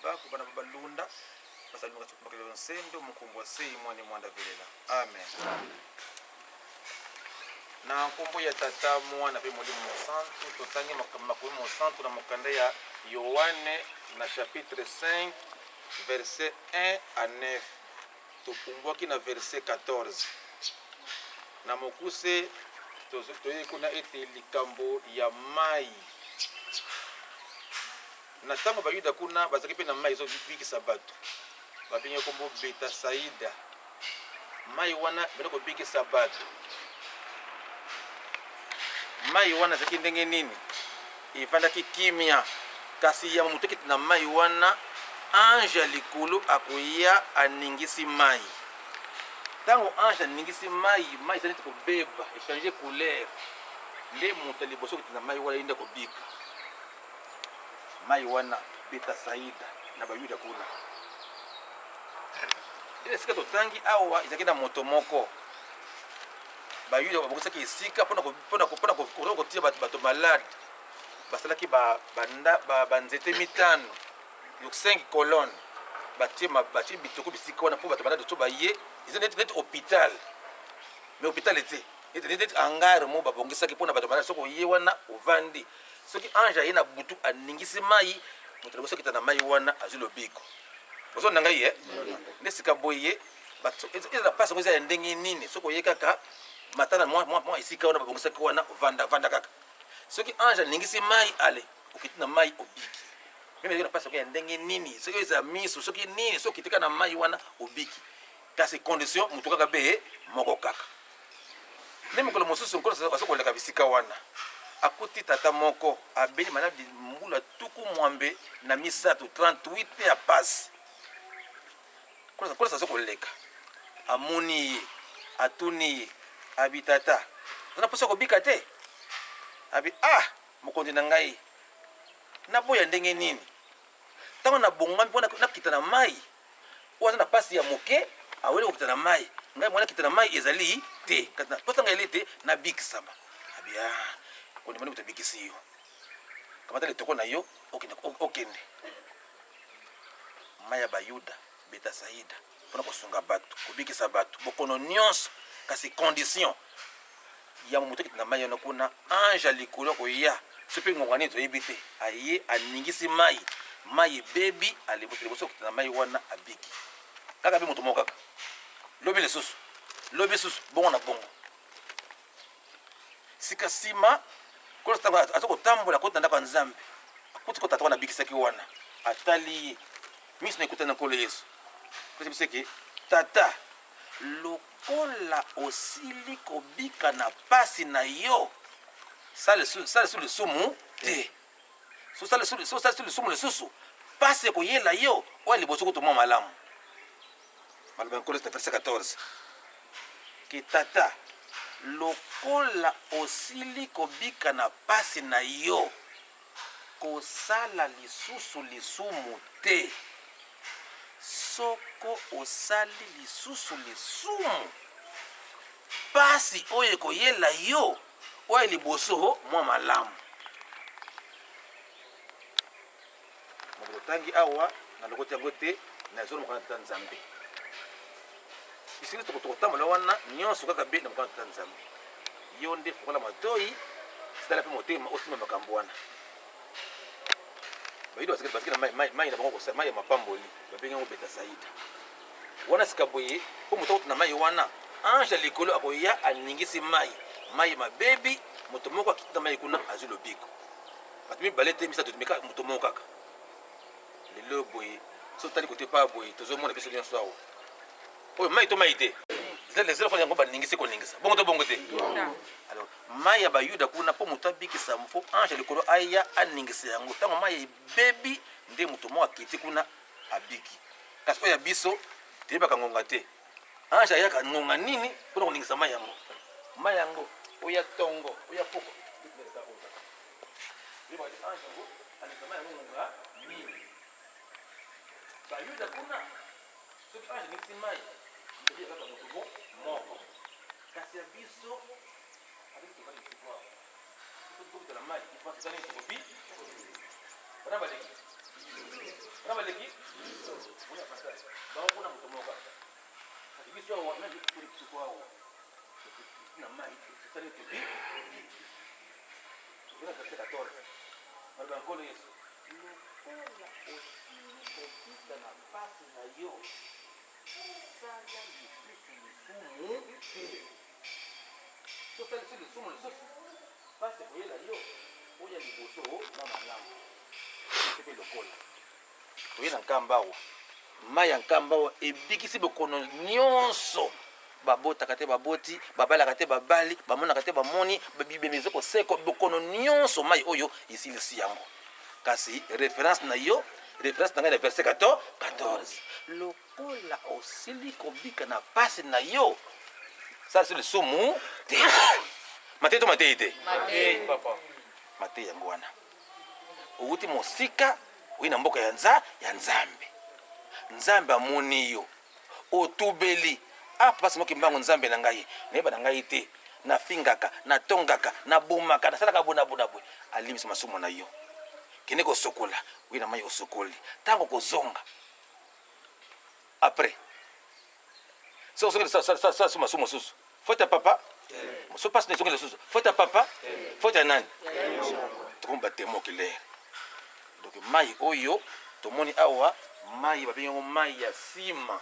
baku bana balunda basalunga makelelo nsendo mokongo wa sei mwane mwanda velela amen. Na nkombo ya Tata, Mwana mpe Molimo Mosantu, totangi makomi mosantu na mokanda ya Yoane na chapitre 5 verset 1 à 9, topumbwaki na verset 14. Na mokuse toyei kuna ete likambo ya mai na ntango Bayuda kuna bazalaki mpe na mai ezobikisa bato, babengi nkombo Betasaida. Mai wana ebandi kobikisa bato. Mai wana ezalaki ndenge nini? Evandaki kimia, kasi ya moto akiti na mai wana, ange ya likolo akoya aningisi mai. Ntango ange aningisi mai, mai ezali neti kobeba, echange couleur, nde moto ya liboso okiti na mai wana ye nde akobika. Mai wana Betasaida na Bayuda kuna. Nde esika totangi awa ezalaki na moto moko. Bayuda babongisaki esika mpona kotia bato malade. Basalaki banzete mitano, donc 5 colonnes, batie bitoko bisika wana mpo bato malade to baye. Eza neti hôpital, mais hôpital te, neti hangar mo babongisaki mpona bato malade. Soki oye wana ovandi, soki ange aye na butu aningisi mai, moto liboso akita na mai wana azwi lobiko. Ozonda ngai ye nde sika boye ezala mpasi yango eza ya ndenge nini? Soki oye kaka matala mwa esika wana babongisaki wana, vanda vanda kaka. Soki ange aningisi mai, ale okiti na mai obiki. Meme ezali na mpasi yango ya ndenge nini, soki eza miso, soki nini, soki okiti kaka na mai wana obiki, kasi condition moto kaka be moko kaka. Nde mokolo mosusu Nkolo aza koleka bisika wana, akuti tata moko abeli maladi mbula 83, 38 ya pasi. Nkolo aza koleka, amoni ye, atuni ye, abi tata, oza na mposa kobika te? Abi ah, mokonzi na ngai, naboya ndenge nini? Ntango nabongami mpo nakita na mai, oyo aza na pasi ya moke aweli kokita na mai, ngai mwana kita na mai ezali te, kasi posa ngai eli te nabikisama. Abi ah, kondima nde moto abikisi yo, kamata litoko na yo okende, okende. Mai ya Bayuda Betasaida mpona kosunga bato, kobikisa bato bokono nyonso, kasi condition ya moto akita na mai wana kuna, ange ya likolo akoya, soki mpe ngonga nini toyebi te, aye aningisi mai, mai ebebi, aleboki liboso okita na mai wana abiki kaka be moto moko kaka, lobi lisusu, lobi lisusu, bongo na bongo. Sika nsima Nkolo ntango aza kotambola akoti na ndako ya Nzambe, akuti ko tata wana abikisaki wana, atali ye miso na ekutani na Nkolo Yesu, biso eke tata, lokola osili kobika na pasi na yo, sala lisusu lisumu te. Sosala lisusu lisumu lisusu, pasi ekoyela yo oyo liboso kutu mwa malamu. Maloba ya Nkolo na verset 14 ke tata, lokola osili kobika na pasi na yo, kosala lisusu lisumu te. Soko osali lisusu lisumu, pasi oyo ekoyela yo oyo liboso mwa malamu. Moko totangi awa na lokoti yango te, nazolo mokanda Tata Nzambe. Biso nyonso tokotambola wana nyonso kaka be na mokanda Tata Nzambe. Yo nde fongola matoi, sala mpe motema osimba makambo wana. Bayuda bazalaki na mai na bango, mai ya mapamboli, babengi yango Betasaida. Wana sika boye, mpo moto akota na mai wana, ange ya likolo akoya aningisi mai, mai mabebi, moto moko akiti na mai kuna azwi lobiko. Bato mibale te, misato te, meka moto moko kaka. Lelo boye soki otali kote pa boye, tozomona biso nyonso awa oyo mai to mai te, zela yango baningisi koningisa bongo to bongo te. Alors mai ya Bayuda kuna, mpo moto abikisa, mpo ange ya likolo aya aningisa yango, ntango mai ebebi nde moto moko akiti kuna abiki. Kasi oyo ya biso toyebaka ngonga te, ange ayaka ngonga nini mpona koningisa mai yango, mai yango oyo ya tongo, oyo ya poko, ange yango aningisa mai yango ngonga nini. Bayuda kuna soki ange aningisi mai, moto kaka moto moko, kasi ya biso tokobitala mai tozali tokobi wana baleki. Wana baleki moni avantage bango kuna moto moko kaka. Kasi biso awa na biso awa na mai tosali tobi tozala verset 14 maloba ya Nkolo Yesu, lokola osili kobika na pasi na yo, sala lisusu lisumu te. Soki osali lisumu lisusu, pasi ekoyela yo oyo ya liboso na malamu. Biso mpe lokola toye na Nkamba awa, mai ya Nkamba awa ebikisi bokono nyonso. Babotaka te baboti, babalaka te babali, bamonaka te bamoni, bibembe eza kosekwa, bokono nyonso mai oyo esilisi yango. Kasi reference na yo, reference na ngai na verset 14, lokola osili kobika na pasi na yo, sala so lisumu te. Mateyi to mateyi te? Mateyi yango wana. Owuti mosika, oyi na mboka ya nza ya Nzambe. Nzambe amoni yo, otubeli, ah papa Simon Kimbangu, Nzambe na ngai, nayeba na ngai te, nafingaka, natongaka, nabomaka, nasalaka boye na boye na boye. Alimbisa masumu na yo. Kende kosokola, oyi na mai osokoli. Tango kozonga après, soki ozongi sala masumu mosusu, faute ya papa, so pasi na ezongi lisusu, faute ya papa, faute ya nani? Tokomi ba témoin oculaire. Donc mai oyo tomoni awa, mai babengi yango mai ya nsima.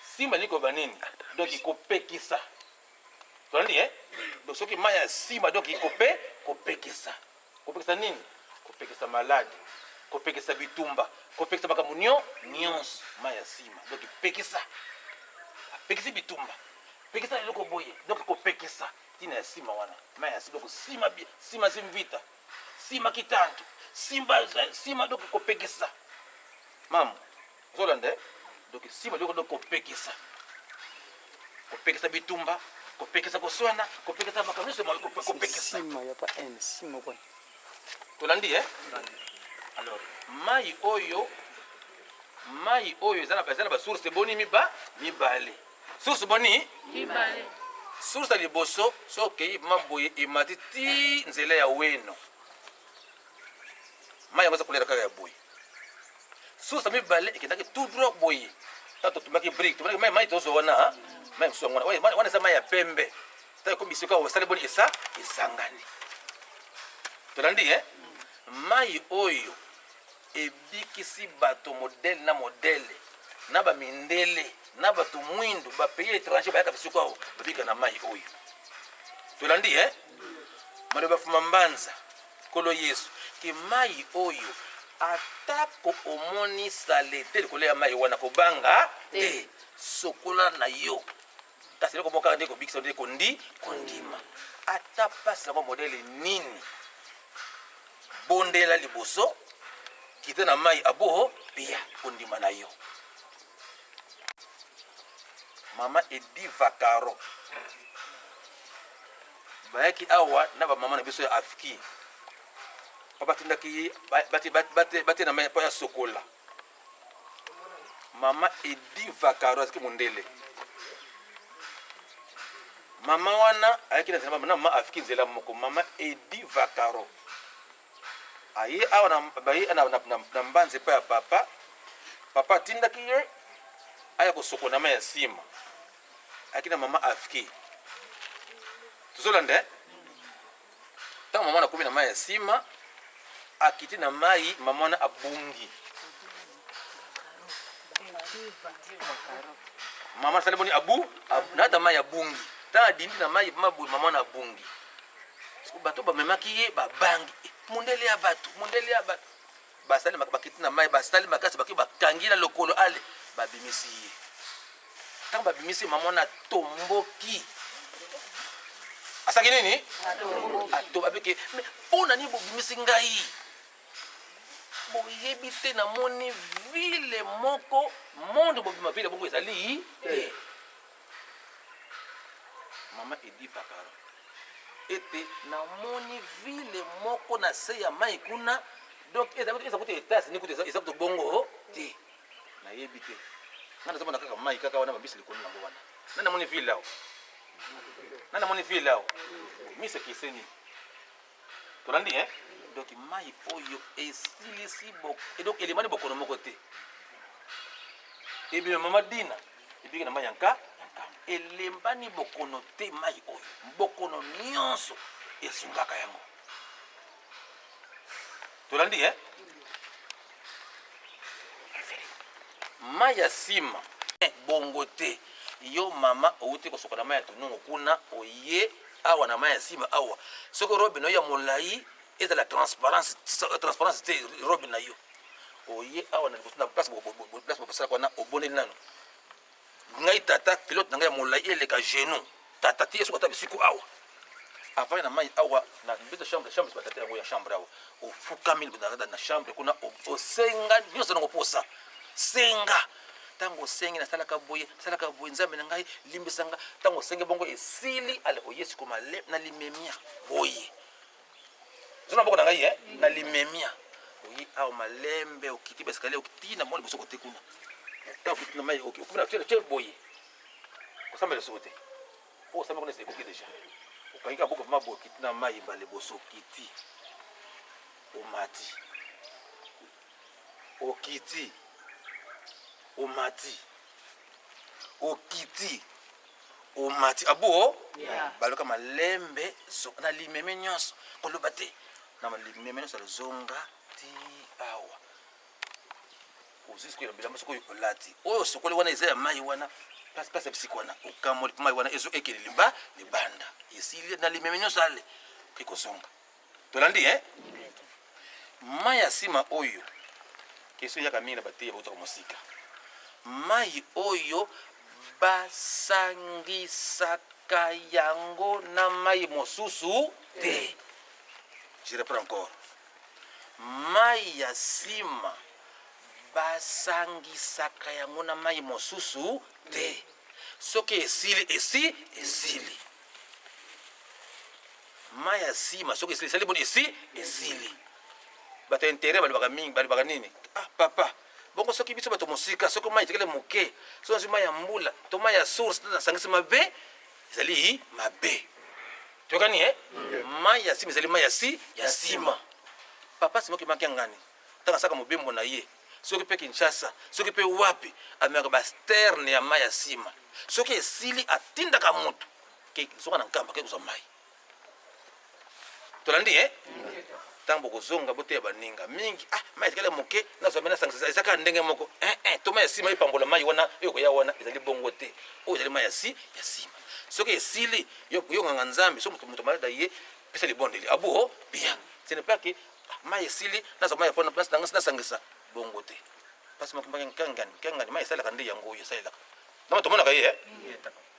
Nsima elingi koloba nini? Donc kopekisa. Tolandi eh? Donc soki mai ya nsima, donc kope kopekisa. Kopekisa nini? Kopekisa malade, kopekisa bitumba, kopekisa makambo nyonso. Mai ya nsima, donc pekisa, apekisi bitumba, pekisa eloko boye, donc kopekisa ntina ya nsima wana. Mai ya nsima, donc nsima, nsima simvita, nsima kitantu, simba nsima, donc kopekisa. Mama ozolanda eh? Donc nsima biloko, donc kopekisa, kopekisa bitumba, kopekisa koswana, kopekisa makambo nyonso, kopekisa. Sima ya pa n sima kwa. Tolandi eh? Alors mai oyo, mai oyo eza na basource boni? Mibale. Source boni? Mibale. Source ya liboso, soki okei maboye, emati ti nzela ya Weno, mai yango eza couleur kaka ya boye. Source ya mibale ekendaki tout droit boye. Ntango totumbaki brique, tomonaki mai, mai tozwa wana, mai mosusu yango wana, wana eza mai ya pembe. Ntango ekomi bisika osali boni, esa esangani. Tolandi eh? Mai oyo ebikisi bato modele na modele, na bamindele na bato mwindu, bapays étranger bayaka bisika awa, babika na mai oyo. Tolandi eh? Maloba fuma mbanza Nkolo Yesu ke mai oyo, atako omoni salete likolo ya mai wana, kobanga te, sokola na yo. Kasi eloko moko kaka nde kobikisa, nde kondi kondima. Ata pasi yango modele nini, bondela liboso, kita na mai abo pia kondima na yo. Mama Edi Vakaro bayaki awa na bamama na biso ya Afki, mpo batindaki ye batie na mai mpo ya sokola. Mama Edi Vakaro azalaki mondele. Mama wana ayaki na nzela na mama Afki, nzela moko. Mama Edi Vakaro aye awa na, baye na mbanza epai ya papa. Papa atindaki ye aya kosokola na mai ya nsima. Ayaki na mama Afki. Tozolanda eh? Ntango mama nakomi na mai ya nsima, akiti na mai, mama wana abungi. Mama asali boni? Abu nata mai, abungi. Ntango adindi na mai maboye, mama wana abungi. Bato bamemaki ye babangi, mondele ya bato, mondele ya bato. Basali bakiti na mai, basali makasi, baki bakangi na lokolo, ale babimisi ye. Ntango babimisi mama wana, atomboki. Asaki nini? Abiki, mpo na nini bobimisi ngai? Boyebi te namoni ville moko, monde bobima ville bongo ezali te. Mama Edi Vakaro ete namoni ville moko na se ya mai kuna, donc eza kutu Etats-Unis, kutu eza kutu bongo te, nayebi te. Nga nazomona kaka mai kaka wana, bambisi likolo nango wana. Nani namoni ville awa? Nani namoni ville awa? Miso ekeseni. Tolandi eh? Donc mai oyo esilisi donc elemani bokono moko te. Ebima mama Dina ebiki na mai ya nka elembani bokono te. Mai oyo bokono nyonso esungaka yango. Tolandi eh? Mai ya nsima eh, bongo te. Yo mama outi kosokola mai ya tunungu kuna, oye awa na mai ya nsima awa, soki robe na yo ya molai ezala transparence, transparence te robe na yo, oye awa na liboso na place place bosalaka wana, obondeli nano. Ngai tata, pilote na ngai ya molai eleka genou, tata ti esoki ata bisiko awa, avandi na mai awa na mbeto chambre, chambre batata yango ya chambre awa, ofukami na chambre kuna, osenga nyonso nango posa senga. Ntango osengi, nasalaka boye, nasalaka boye, Nzambe na ngai, limbisa nga. Ntango osengi bongo esili, ale oye siko male na limemia boye, oza na maboko na ngai eh? Na limemia oye awa malembe, okiti baescalier, okiti na mwa liboso kote kuna. Ntango okiti na mai, okomi na tie boye, kosambela soko te po osambela kuna ekoki deja. Okangi kaka boko vraimen boye, okiti na mai mbala liboso, okiti, omati, okiti, omati, okiti, omati, abo Yeah. Baluka malembe na limeme nyonso, koloba te, na limeme nyonso alozonga ti awa. Ozwi sikoyo bilamba, sikoyo olati oyo osokoli wana, eza ya mai wana, place place ya bisika wana, okamoli mai wana ezo ekele liba libanda, esili na limeme nyonso, ale oke kozonga. Tolandi eh? Mai ya nsima oyo, question eyaka mingi na bateya bautaka mosika: mai oyo basangisaka yango na mai mosusu te? Je reprends encore: mai ya nsima basangisaka yango na mai mosusu te. Soki esili, esi esili. Mai ya nsima soki esili, esali boni? Esi esili. Bato ya intérêt balobaka mingi, balobaka nini? Ah papa, bongo soki biso bato mosika, soki mai etikali moke, soki nazwi mai ya mbula to mai ya source, nasangisi, mabe ezali mabe. Toyokani e? Mai ya nsima ezali mai ya si ya nsima. Papa Simoki maki ngani, ntango asaka mobembo na ye, soki mpe Kinshasa, soki mpe wapi, amemaka baciterne ya mai ya nsima. Soki esili, atindaka motu ke zonga na Nkamba, ke kozwa mai. Tolandi e? Ntango bokozonga, boteya baninga mingi. Ah, mai etikali moke, nazwa mai nasangisa, eza kaka ndenge moko. Eh, to mai ya nsima epambola mai wana oyo koya wana, ezali bongo te. Oyo ezali mai ya si ya nsima. Soki esili, yo yo nganga Nzambe, so moto malade ye, pesa libondeli abuo bien. Ce n'est pas que mai esili, nazwa mai ya pona place nanga nasangisa, bongo te. Mpasi moko kangani kangani, mai esalaka nde yango oyo esalelaka nama tomonaka ye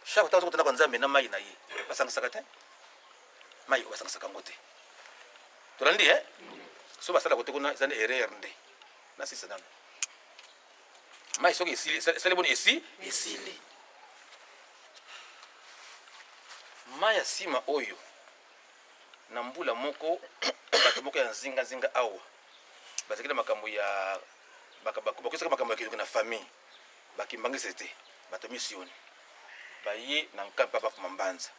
chaque temps tokotandaka Nzambe na mai na ye, basangisaka te. Mai oyo basangisaka yango te. Tolandi e? So basalaka te kuna, eza nde erreur nde nasisa nano. Mai soki esili, esali boni? Esi esili. Mai ya nsima oyo, na mbula moko, bato moko ya nzingazinga awa bazalaki na makambo ya bakosaka makambo ya kindoki na famille, bakimbangisi te, bato misioni baye na nkampi papa Mambanza.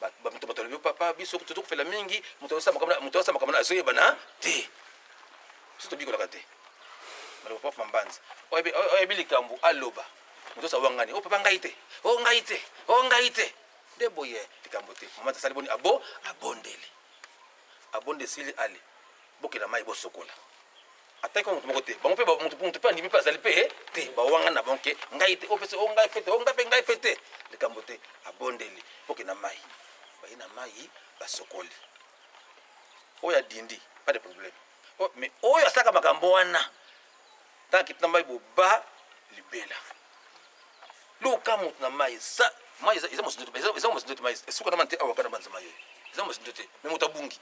Bato bato alobi: "Papa, biso tozokufela mingi, moto asala makambo azoyebana te, biso tobikolaka te." Baloba papa Mambanza oyebi likambo, aloba moto osa wangani: "O papa, ngai te, o ngai te, o ngai te." Nde boye likambo te. Mama asali boni? Abo abondeli, abonde, esili, ale bokela mai, bosokola. Ataki moto moko te, bango mpe moto mpe andimi mpe azali mpe te, bawanga na bango ke ngai te, opesi o ngai mpe te, o ngai mpe, ngai mpe te, likambo te. Abondeli, bokenda mai, baye na mai, basokoli. Oyo adindi, pas de problème. Mais oyo asalaka makambo wana, ntango akiti na mai, boba libela. Luka moto na mai, sa mai eza mosindo te, eza mosindo te. Mai esuka na mai te awa, kana banza mai oyo eza mosindo te, mais moto abungi.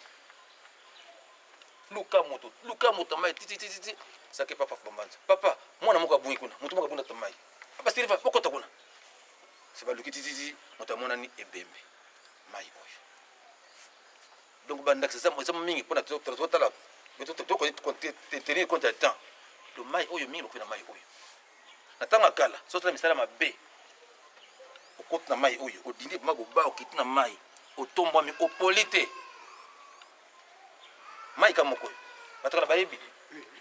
Luka moto, luka moto na mai titititi. Sake papa Bambanza: "Papa, mwana moko abungi kuna, moto moko abungi na mai." Papa Silva, bokota kuna. Se baluki tititi, moto amonani, ebembe. Mai oyo donc bandakisa eza mingi mpona totala, tenir compte ya temps. Do mai oyo mingi bakoki na mai oyo na ntango ya kala. So otala misala mabe, okoti na mai oyo, odindi ma boba, okiti na mai, otombwami, opoli te. Mai ka moko oyo bato kala bayebi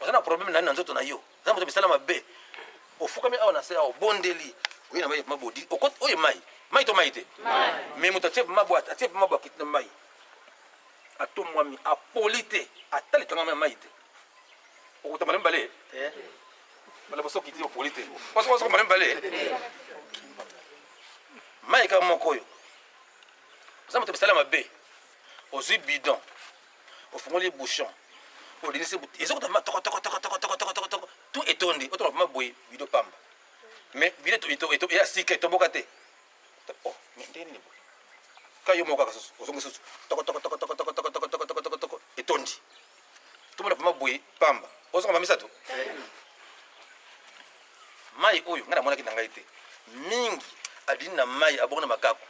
oza na problème na na nzoto na yo, oza moto misala mabe, ofukami awa na se awa, obondeli, oye na mai mabodi oyo mai mai to mai te, mais moto atie mabo, atie mabo, akiti na mai, atomwami, apoli te, ata litanga ya mai te. Okotambala mibale bala boso okiti, opoli te, osoko mbala mibale mai kaka moko oyo. Oza moto misala mabe, ozwi bidon, ofungoli bouchon, olinisi, ezokota ma toko toko toko toko toko toko toko toko, tout etondi, otonga vraiment boye bidon pamba, mais bidon eya sika, etomboka te. Oh, mais ndenge nini boye? Ka yo moko kaka susu, ozongi susu, toko toko toko toko toko toko toko toko toko toko toko, etondi, tomona vraiment boye pamba, ozonga ba misato mai oyo. Ngai namonaki na ngai te mingi adini na mai abongo na makaku.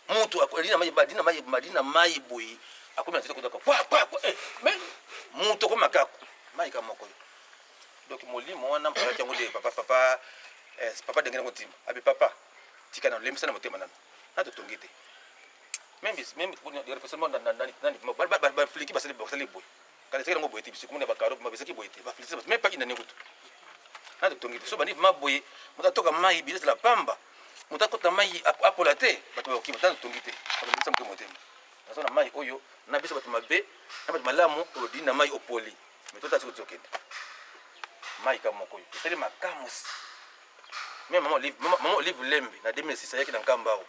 Mutu adini na mai, adini na mai, adini na mai boye, akomi na nzete kodaka kwa kwa kwa. Eh, mais mutu akomi makaku, mai ka moko oyo. Donc molimo wana mpalaki yango nde papa, papa, eh, papa ndenge nango ntima abi papa tika na lembisa na motema nano na totongi te. Même même bafliki basali basali boye kala, ezalaki yango boye te. Biso komona bakaro ezalaki boye te, bafliki même pas inane kutu na totongi te. So bandi vraiment boye, moto atoka mai bilo ezala pamba, moto akota mai apola te, bato bakokima. Tana totongi te, bakolembisa moke motema. Naza na mai oyo na biso bato mabe na bato malamu, olodini na mai, opoli, mais tota sikoyo tozokende mai ka moko oyo esali makamwisi. Mais mama Olive, mama Olive Lembe na 2006 ayaki na Nkamba awa,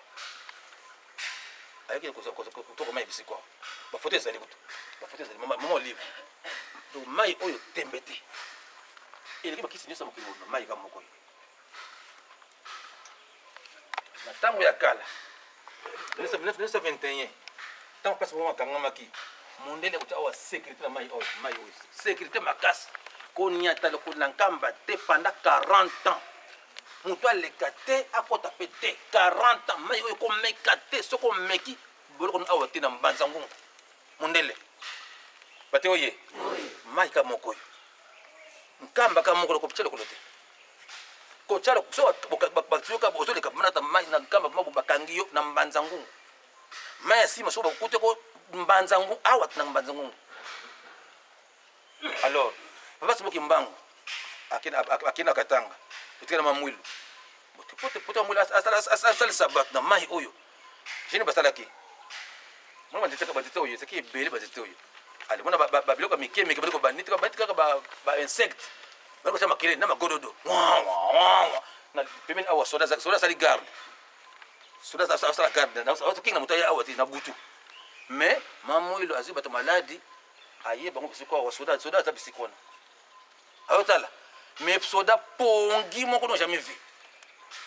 ayaki kotoka mai bisiko awa. Bafoto ezali kutu, bafoto ezali. Mama Olive. Donc mai oyo tembe te, eleki bakisi nyonso ya mokili mobimba, mai ka moko oyo. Na ntango ya kala, 1921, ntango place moko akangamaki mondele, akoti awa, sécurité na mai oyo, mai oyo sécurité makasi, koniata lokolo na Nkamba te pendant 40 ans. Moto aleka te, akɔta mpe te 40 ans. Mai oyo komeka te, soki omeki boloko awa te na Mbanza Ngungu. Mondele bate oye mai ka moko oyo, Nkamba ka moko, kotia lokolo te, kotia so bayoka ozoleka manata mai na Nkamba, bakangi yo na Mbanza Ngungu. Mai ya nsima so bakute ko Mbanza Ngungu awa na Mbanza Ngungu. Alors papa Simoki Mbangu akende na Katanga, totikala Mamwilu pote Mamwilu asalisa bato na mai oyo. Jene basalaki mona banzete, banzete oyo ezalaki ebele, banzete oyo ale mona babiloko ya mike mike, baliko baniti kaka ba insecte, bali kotia makelele na magododo na pembeni awa. Soda asali garde, soda asala garde, azokinga moto aye awa te na butu. Mais Mamwilo azwi bato maladi, aye bango bisiko awa. Soda, soda aza bisiko wana, ayotala, mais soda pongi moko non jamais vu.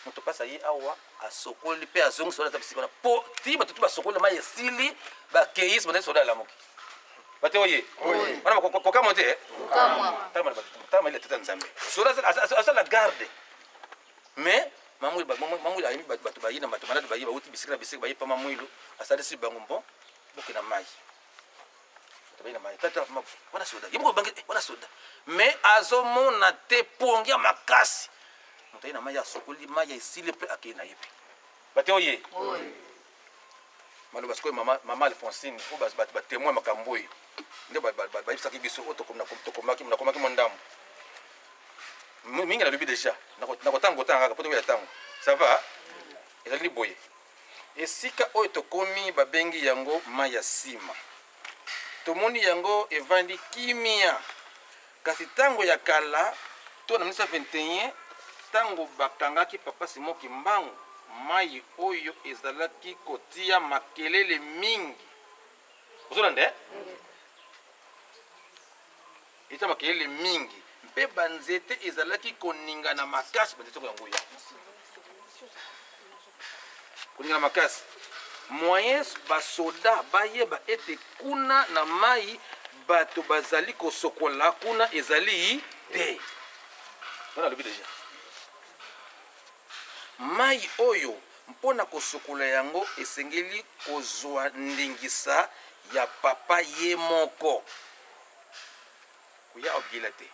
Moto mpasi aye awa, asokoli mpe azongi. Soda aza bisiko wana po ti bato tu basokoli, mai esili, bakei sima. Soda alamuki, bate oye wana kokamwa te. Tala mayele tata Nzambe. Soda asala garde, mais Mamwilo ayemi bato baye na bato malade, baye bauti bisika na bisika, baye pa Mamwilo, asalisi bango bon, bokenda mai. Bato baye na mai, tata wana soda ye moko bangi wana soda, mais azomona te, pongi ya makasi. Moto aye na mai, asokoli, mai ya esili, mpe akei na ye. Mpe bate oye maloba sikoyo mama Alphonsine oyo, bato batémoin makambo oyo nde bayebisaki biso oyo tokomaki, nakomaki mwa ndambo mingi, nalobi déjà nakotanga kotanga kaka po tokoya ntango. Ça va, ezali boye: esika oyo tokomi babengi yango mai ya nsima. Tomoni yango evandi kimia, kasi ntango ya kala to na 1921, ntango bakangaki papa Simon Kimbangu, mai oyo ezalaki kotia makelele mingi. Ozolanda eh? Etia makelele mingi mpe banzete ezalaki koningana makasi, banzete yango ya koningana makasi, moyens basoda bayeba ete kuna na mai bato bazali kosokola kuna ezali te. Wana alobi déjà mai oyo, mpo na kosokola yango esengeli kozwa ndingisa ya papa ye moko. Koya obila te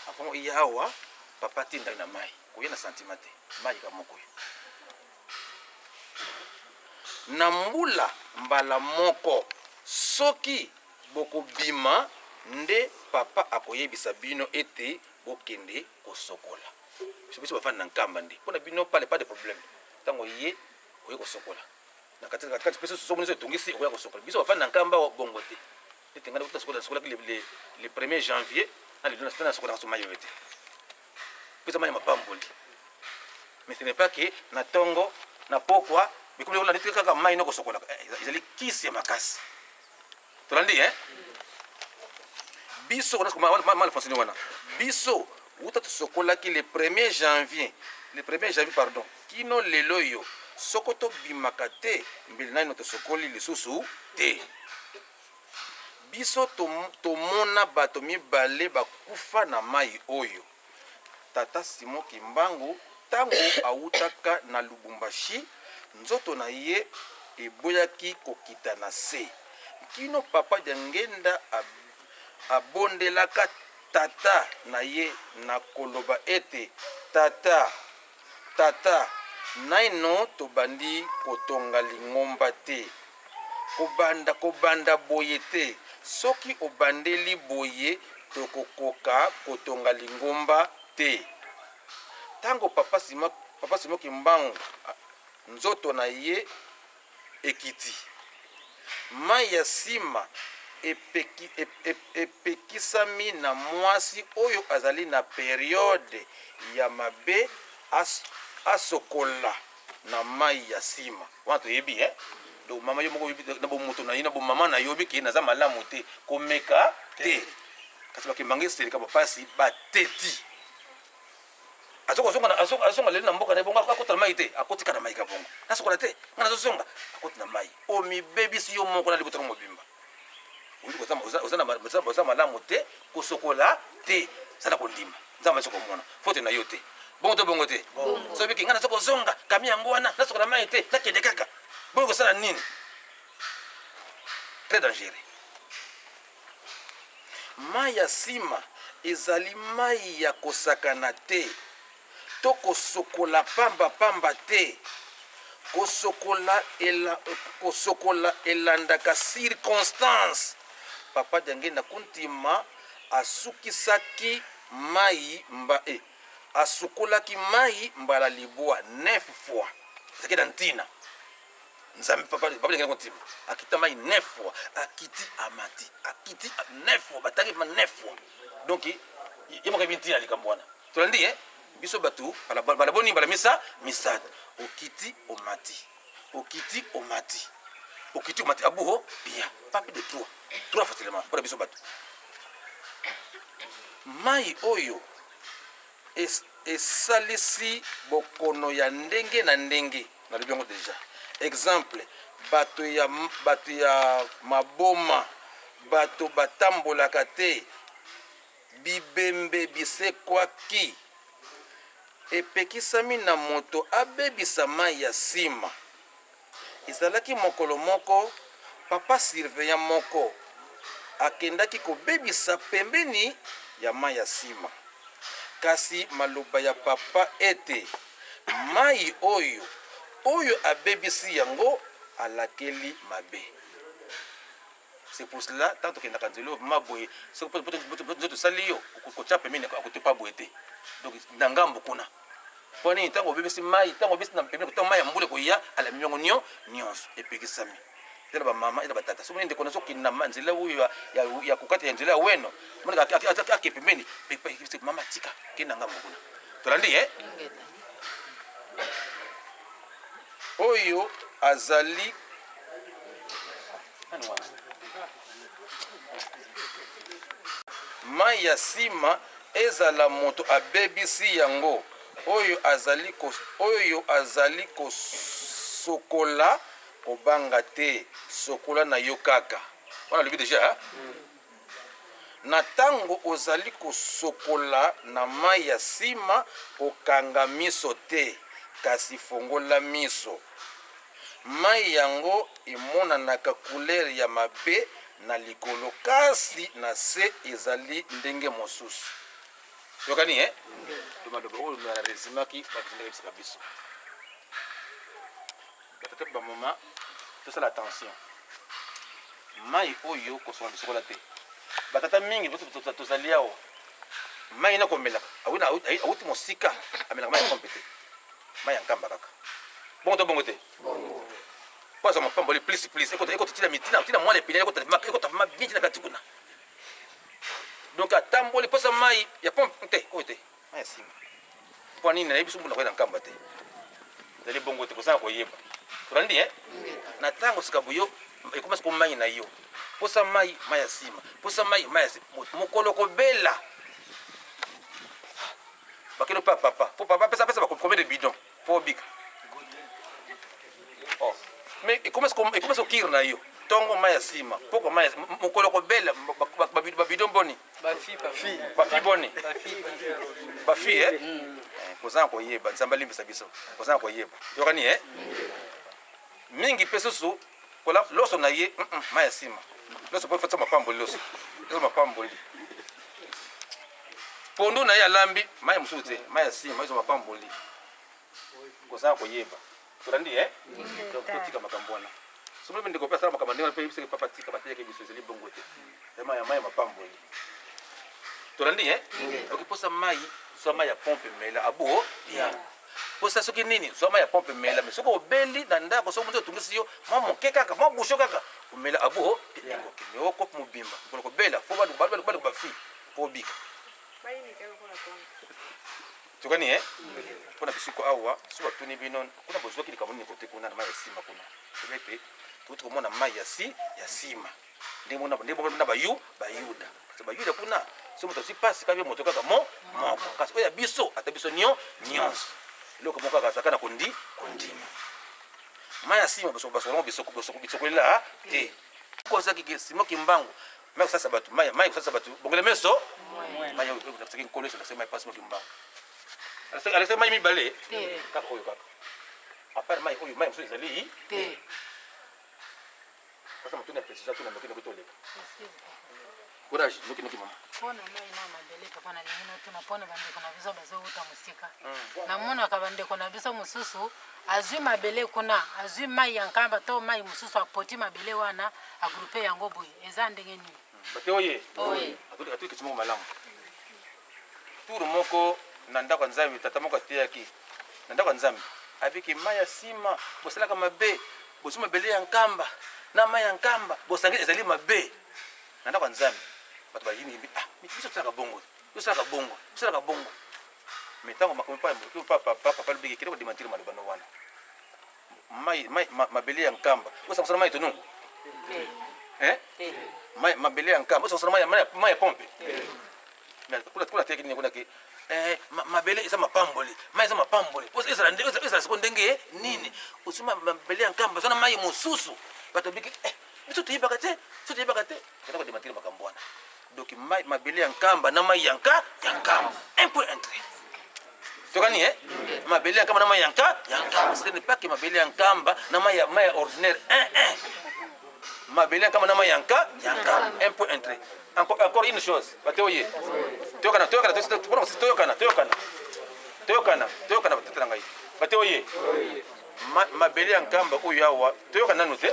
avant eya awa, papa tindai na mai, koya na sentiment te. Mai ka moko oyo, na mbula mbala moko soki Bokobima nde papa akoyebisa bino ete bokende kosokola. Biso biso bafandi na Nkamba nde mpo na bino pale pas de problème. Ntango ye oye kosokola na kati kati mpe soso nyonso etungisi okoya kosokola. Biso bafandi na Nkamba bongo te. Neti ngai nasokola nasokolaki le 1er janvier na lelo nasokolaka so mai oyo te. Pesa mai ya mapamboli. Mais ce n'est pas que na tongo na pokwa bikomi lokola neti kaka mai noko sokolaka. Eh, ezali kisi ya makasi. Tolandi hein? Biso mal fonctionner wana. Biso wuta tosokolaki le 1er janvier, le 1er janvier pardon, kino lelo yo soko tobimaka te mbele naino tosokoli lisusu te. Biso tomona bato mibale bakufa na mai oyo. Tata Simon Kimbangu tango awutaka na Lubumbashi, nzoto na ye eboyaki kokita na se. Kino Papa Diangenda abondelaka tata na ye na koloba ete, Tata, tata, naino tobandi kotonga lingomba te. Kobanda, kobanda boye te. Soki obandeli boye, tokokoka kotonga lingomba te. Tango Papa Simon, Papa Simon Kimbangu, nzoto na ye ekiti, mai ya sima epeki, epekisami na mwasi oyo azali na periode ya mabe as, asokola na mai ya sima. Wana toyebi eh? Donc mama yo moko na bomoto na ye na bomama na yo obiki naza malamu te komeka te kasi bakembanga eseleka bapasi bateti azonga lelo na mboka na ye bongo akota na mai te akotika na mai ka bongo nasokola te ngai nazozonga akoti na mai omibebisi yo moko na libota na mobimba oza malamu te kosokola te sala kondima nzambe azo komona faute na yo te bongo to bongo te soki biki ngai nazo kozonga kami yango wana nasokola mai te nakende kaka bongo kosala nini très dangereux mai ya nsima ezali mai ya kosakana te to kosokola pamba pamba te kosokola ela, kosokola elandaka circonstance papa Diangenda Kuntima asukisaki mai mba eh, asukolaki mai mbala libwa 9 fois ezalaki na ntina nzambe papa papa Diangenda Kuntima akita mai 9 fois akiti amati akiti 9 fois batangi ma 9 fois donc ye moko yebi ntina likambo wana tolandi eh biso bato bala boni bala misa misato okiti omati okiti omati okiti omati abuho pia pas plus de 3 3 facilement mpona biso bato mai oyo es, esalisi bokono ya ndenge na ndenge nalobi yango deja exemple bato ya, bato ya maboma bato batambolaka te Bibembe bisekwaki. Epekisami na moto abebisa mai ya sima. Ezalaki mokolo moko, papa surveillant moko akendaki kobebisa pembeni ya mai ya sima. Kasi maloba ya papa ete, Mai oyo, oyo abebisi yango alakeli mabe. C'est pour cela tant tokendaka nzela oyo ma boye soki nzoto esali yo kotya pembeni akotopa boye te donc na ngambo kuna mpo nini ntango obebisi mai ntango obebisi na pembeni ntango mai ya mbula ekoya alami yango nio nyonso epekisami eza na bamama eza na batata soki ndeko nazokende na nzela oyo ya kokata ya nzela ya weno ake pembeni mama tika kende na ngambo kuna tolandi ye oyo azali Mai ya sima ezala moto abebisi yango oyo azali oyo azali kosokola kobanga te sokola na yo kaka wana alobi deja na ntango ozali kosokola na mai ya sima kokanga miso te kasi fongola miso Mayi yango emonanaka couleur ya mabe na likolo kasi na se ezali ndenge mosusu. Yokani eh? To maloba oyo na resumaki bato ndenge bisaka biso. Batata ba mama tosala attention. Mai oyo kosokola bisokola te. Batata mingi tozali awa, mai na komelaka awuti mosika, amelaka mai ya pompe te, mai ya nkamba kaka. Bongo to bongo te? Po azwa mapamboli plus plus, ekota tina mitina tina mwana epine, ekota vraiment bien tina kati kuna. Donc atamboli posa mai ya pompe te, oyo te, mai ya nsima. Mpo nini nayebi biso mbula koyeda nkamba te? Ezali bongo te, kozanga koyeba. Tolandi eh? Na ntango sika boyo ekoma siko mai na yo, posa mai, mai ya nsima, posa mai, mai ya nsima, mokolo kobela bakende pa papa, po papa pesa pesa combien de bidon po obika. Oh. Mais ekoma siko kire na yo, ntongo mai ya nsima, poko mai, mokolo kobela babidon boni, bafi boni, bafi eh? Kozanga koyeba. Nzambe alimbisa biso kozanga koyeba. Yokani eh? Mingi mpe susu kola loso na ye, mai ya nsima, loso mpo efatisa mapamboli, loso loso mapamboli, pondu na ye alambi, mai mosusu te, mai ya nsima, ezo mapamboli. Kozanga koyeba. Tolandi eh? Totika makambo wana. Soki mpe ndeko mpe asala makambo ndenge wana mpe yebisaki papa, tika, bateyaki biso, ezali bongo te. Ya mai ya mapamboli. Tolandi eh? Oki posa mai, zwa mai ya pompe, mela abo ya posa. Soki nini, zwa mai ya pompe, mela. Mais soki obeli na ndako, soki moto otungisi yo, mwa moke kaka, mwa busho kaka, omela abo ekokende o kope mobimba. Mokolo kobela, fo baluka bafi po obika. Tokani eh? Mpona bisiko awa, so batuni bino kuna bozwaki likambo nini kote kuna na mai ya nsima kuna, tobe ete touti komona mai ya si ya nsima ndenge mona na bayu bayuda kasi bayuda kuna, so moto azwi mpasi kabi moto kaka mo moko, kasi oyo ya biso ata biso nyonso eloko moko kaka azalaka na kondima mai ya nsima. Basokolongo bisokolela te. Kozaki Simo Kimbangu, mai kosalisa bato, mai kosalisa bato bongele meso, mai oyo Nkolo Yesu alakisaki mai pa Simo Kimbangu. Alakisaki mai mibale kaka, oyo kaka. À part mai oyo, mai mosusu ezali te. Sasa motuni ya précision, tuna noki noki, toleka. Courage, noki noki, mama. Mpona mai na mabele, papa, nalingi natuna mpona bandeko na biso bazowuta mosika. Namonaka bandeko na biso mosusu azwi mabele kuna, azwi mai ya nkamba to mai mosusu, apoti mabele wana, agroupe yango boye. Eza ndenge nini? Bate oye atuki question moko malamu. Tour moko na ndako ya Nzambe, tata moko ateyaki na ndako ya Nzambe, abiki mai ya nsima, bosalaka mabe, bozwi mabele ya nkamba na mai ya nkamba, bosangi, ezali mabe. Na ndako ya Nzambe bato bayini: "Ah, biso tosalaka bongo, tosalaka bongo, tosalaka bongo." Mais ntango makomi pa papa, papa lobiki: "Kende kodémentir maloba no wana. Mai, mai, mabele ya nkamba osangosana mai tonungu, eh? Mai, mabele ya nkamba osangosana mai, mai ya pompe." Mais kuna kuna teki nini kuna ke mabele eza mapamboli, mai eza mapamboli. Ezala ezala siko ndenge nini ozwi mabele ya nkamba, eza na mai mosusu? Bato biki: "Eh, biso toyebaka te, biso toyebaka te." Kenda kodémentir makambo wana. Donc mai, mabele ya nkamba na mai ya nkamba, un point, un trait. Tokani eh? Mabele ya nkamba na mai ya nkamba, ce n'est pas que mabele ya nkamba na mai ya ordinaire. Un un mabele ya nkamba na mai ya nkamba, un point, un trait. Encore, encore une chose, bate oye, toyokana, toyokana, toyokana, toyokana, toyokana, toyokana, batata na ngai, bate oye. Mabele ya nkamba oyo awa, toyoka nanu te.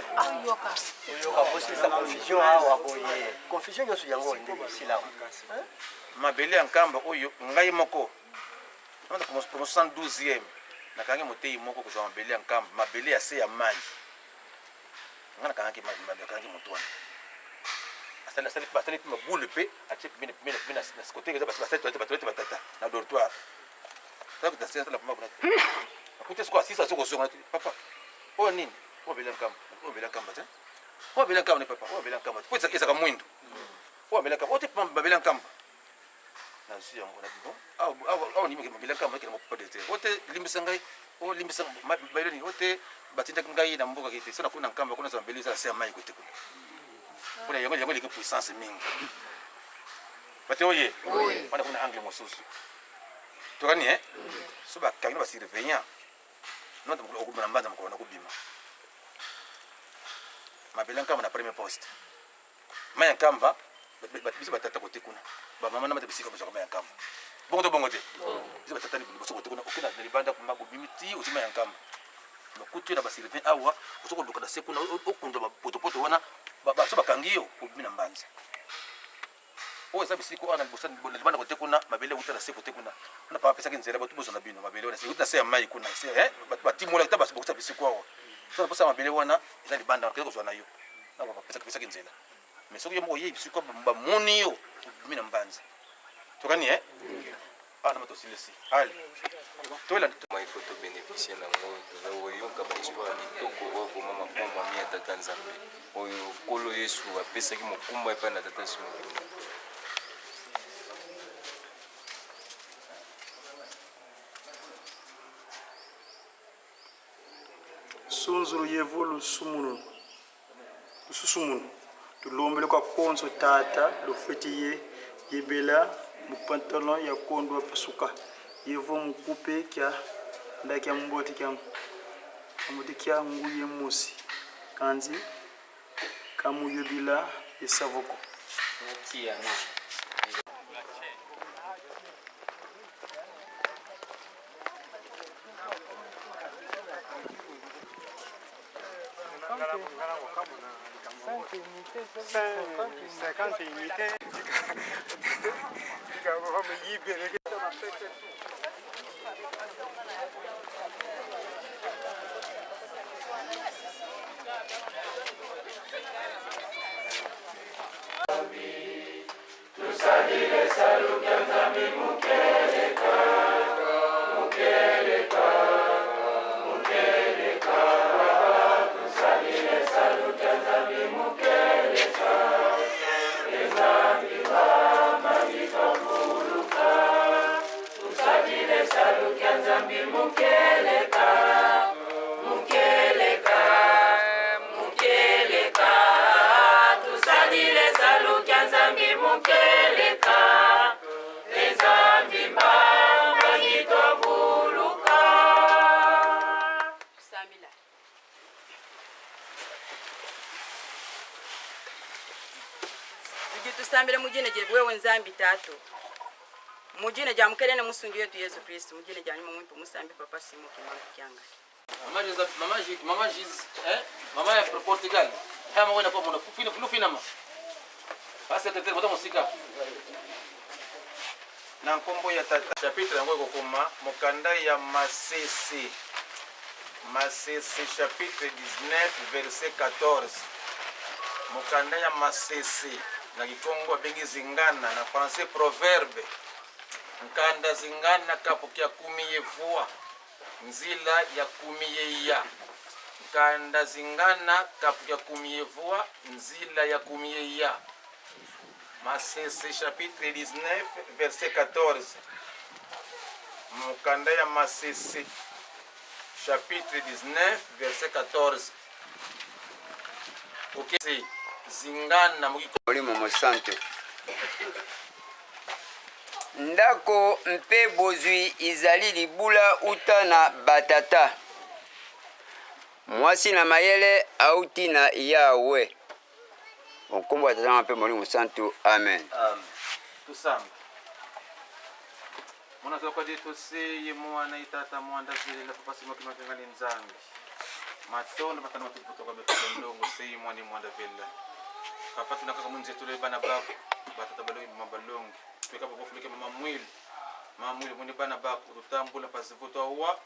Yoka. Oyoka bosilisa confusion awa boye, confusion nyonso yango ndenge esila. Mabele ya nkamba oyo, ngai moko promotion 112e, nakangi motei moko kozwa mabele ya nkamba, mabele ya se ya mai. Ngai nakangaki, nakangi moto wana, asali mpe mabule mpe atie pembeni pembeni pembeni na kote. Eza basali toilette, batoilette batata na dortoir. Akuti siko asisa, azo kozonga: "Papa, oyo nini? Oyo mabele ya nkamba, oyo mabele ya nkamba te, oyo mabele ya nkamba ne, papa, oyo mabele ya nkamba te, po ezaka mwindu. Oyo mabele ya nkamba oyo te, mabele ya nkamba." Nazwi yango na bon, awa ndimi mabele ya nkamba, ekende papa de te. Oyo te, limbisa ngai, oyo limbisa mabele nini? Oyo te, batindaki ngai na mboka te, so nakuna na nkamba kuna, mabele eza na se ya mai kote kuna. Mpona yango eleki puissance mingi. Bate oye wana kuna angle mosusu. Tokani eh? So bakangi na basurveillant nota, okobima na mbanza mokolo na kobima mabele nkamba na premier poste, mai ya nkamba. Biso batata kote kuna, bamama na bata bisika bazwaka mai ya nkamba. Bongo to bongo te? Biso batata liboso kote kuna, okenda na libanda kuma, bobimi ti ozwi mai ya nkamba, bakuti yo na basurveillant awa, ozo koluka na se kuna, okunda bapotopoto wana. So bakangi yo, obimi na mbanza. Oyo eza bisiko awa na liboso na libanda kote kuna, mabele euta na se kote kuna. Kuna papa apesaki nzela, bato bozwa na bino mabele wana euta na se ya mai kuna, se bato batimolaki ta bakotisa bisiko awa. So na posa mabele wana eza libanda, bakende kozwa na yo na papa apesaki nzela. Mais soki yo moko oyei bisiko, bamoni yo, obimi na mbanza. Tokani awa na bato osilisi ale toyela. Il faut tobénéficie nango. Toza koyoka bahistoire ya kitoko oyo vraiment makomami ya Tata Nzambe, oyo Nkolo Yesu apesaki mokumba epai na Tata Simon Kimbangu. Sunzulu yevu lusumunu lususumunu tulombele kwa konzo tata lufwete ye yebela mupantalon ya kondo pasuka yevo mukupe kya ndaki ya mbote kya mbote kya nguye musi kanzi kamuyobila esavoko. Samila. Tudi tusambile mujine je wewe Nzambi tatu, mujine ja mukelene musungi wetu Yesu Kristo, mujine ja nyuma mwimpe musambi papa Simo Kimbangu Kiangani. Mama Jose, mama G, mama Giz, mama ya Portugal. Haya mwana kwa mwana fina fina fina ma. Basi tete moto musika. Na nkombo ya Tata, chapitre yango ekokoma mokanda ya Masese. Masese chapitre 19 verset 14. Mokanda ya Masese na Kikongo abengi zingana, na français proverbe. Nkanda zingana kapukia kumi yevua nzila ya kumi yeya. Nkanda zingana kapukia kumi yevua nzila ya kumi yeya. Masese chapitre 19 verset 14. Mokanda ya Masese chapitre 19 verset 14. Ok, zingana moki. Molimo Mosantu. Ndako mpe bozwi izali libula uta na batata. Mwasi na mayele auti na Yawe. Nkombo ya Tata mpe Molimo Mosantu, amen. Tusamba mwana tokwadi toseye mwana itata mwanda zelela papa Simo Kimbangu Kiangani Nzambi matondo matano matukutoka befuka ndongo sei mwani mwanda vela papa tunakaka munzetu le bana bako batata balongi mama balongi tweka bokofulike mama mwili mama mwili mwini bana bako tutambula pasivuto awa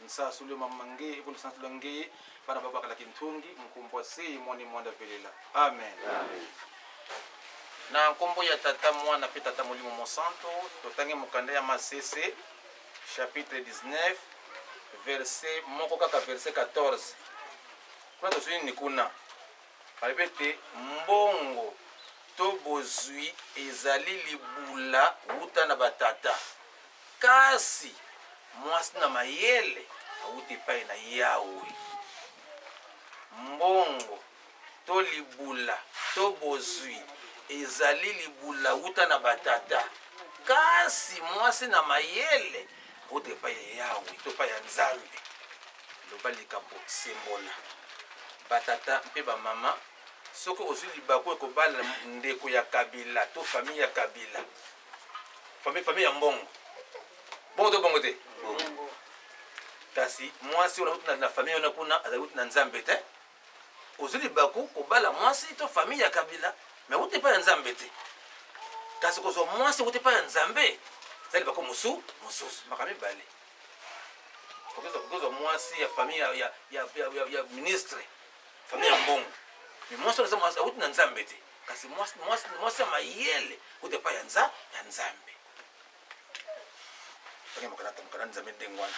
nsasu le mama nge ikulu sansu la nge bana bako bakala kintungi mkumbwa sei mwani mwanda velela, amen, amen. Na nkombo ya Tata, Mwana mpe Tata Molimo Mosanto, totangi mokanda ya Masese chapitre 19 verset moko kaka, verset 14. Kuna tozwi nini? Kuna balobi ete mbongo to bozwi ezali libula wuta na batata, kasi mwasi na mayele awuti epai na Yawe. Mbongo to libula to bozwi ezali libula wuta na batata, kasi mwasi na mayele awuti epai ya Yawe to epai ya Nzambe. Loba likambo, sembola. Batata mpe bamama, soki ozwi libaku ekobala ndeko ya kabila to famille ya kabila, famille ya mbongo, bongo to bongo te, kasi mwasi oyo na famille wana kuna azali wuti na Nzambe te. Ozwi libaku kobala mwasi to famille ya Kabila, mais wuti epai ya Nzambe te. Kasi kozwa mwasi wuti epai ya Nzambe eza libaku mosusu mosusu. Makambo mibale. Okozwa mwasi ya famille ya, ya, ya, ya, ya, ya ministre, famille ya mbongo. Mais mwasi wana eza mwasi awuti na Nzambe te. Kasi mwasi, mwasi, mwasi ya mayele wuti epai ya nza ya Nzambe. Tangi mokanda mokanda Nzambe ndenge wana.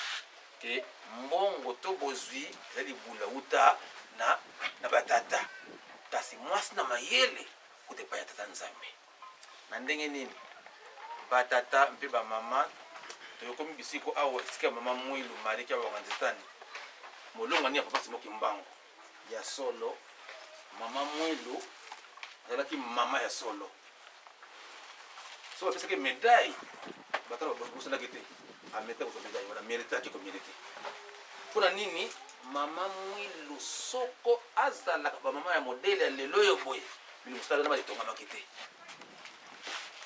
Ke mbongo to bozwi eza libula uta na, na batata, kasi mwasi na mayele uta epai ya tata Nzambe. Na ndenge nini batata mpe bamama toyokomi bisiko awa esika ya mama Mwilu Marie Kiaba Wanganzitani molongani ya papa Simon Kimbangu? Ya solo, mama Mwilu azalaki mama ya solo. Soki bapesaki medaille, batala babosanaki te, ameritaki kozwa medaille wana, meritaki komerite. Mpo na nini mama Mwilu soko azalaka bamama ya modele ya lelo oyo boye, bino mosala na baetongamaki te?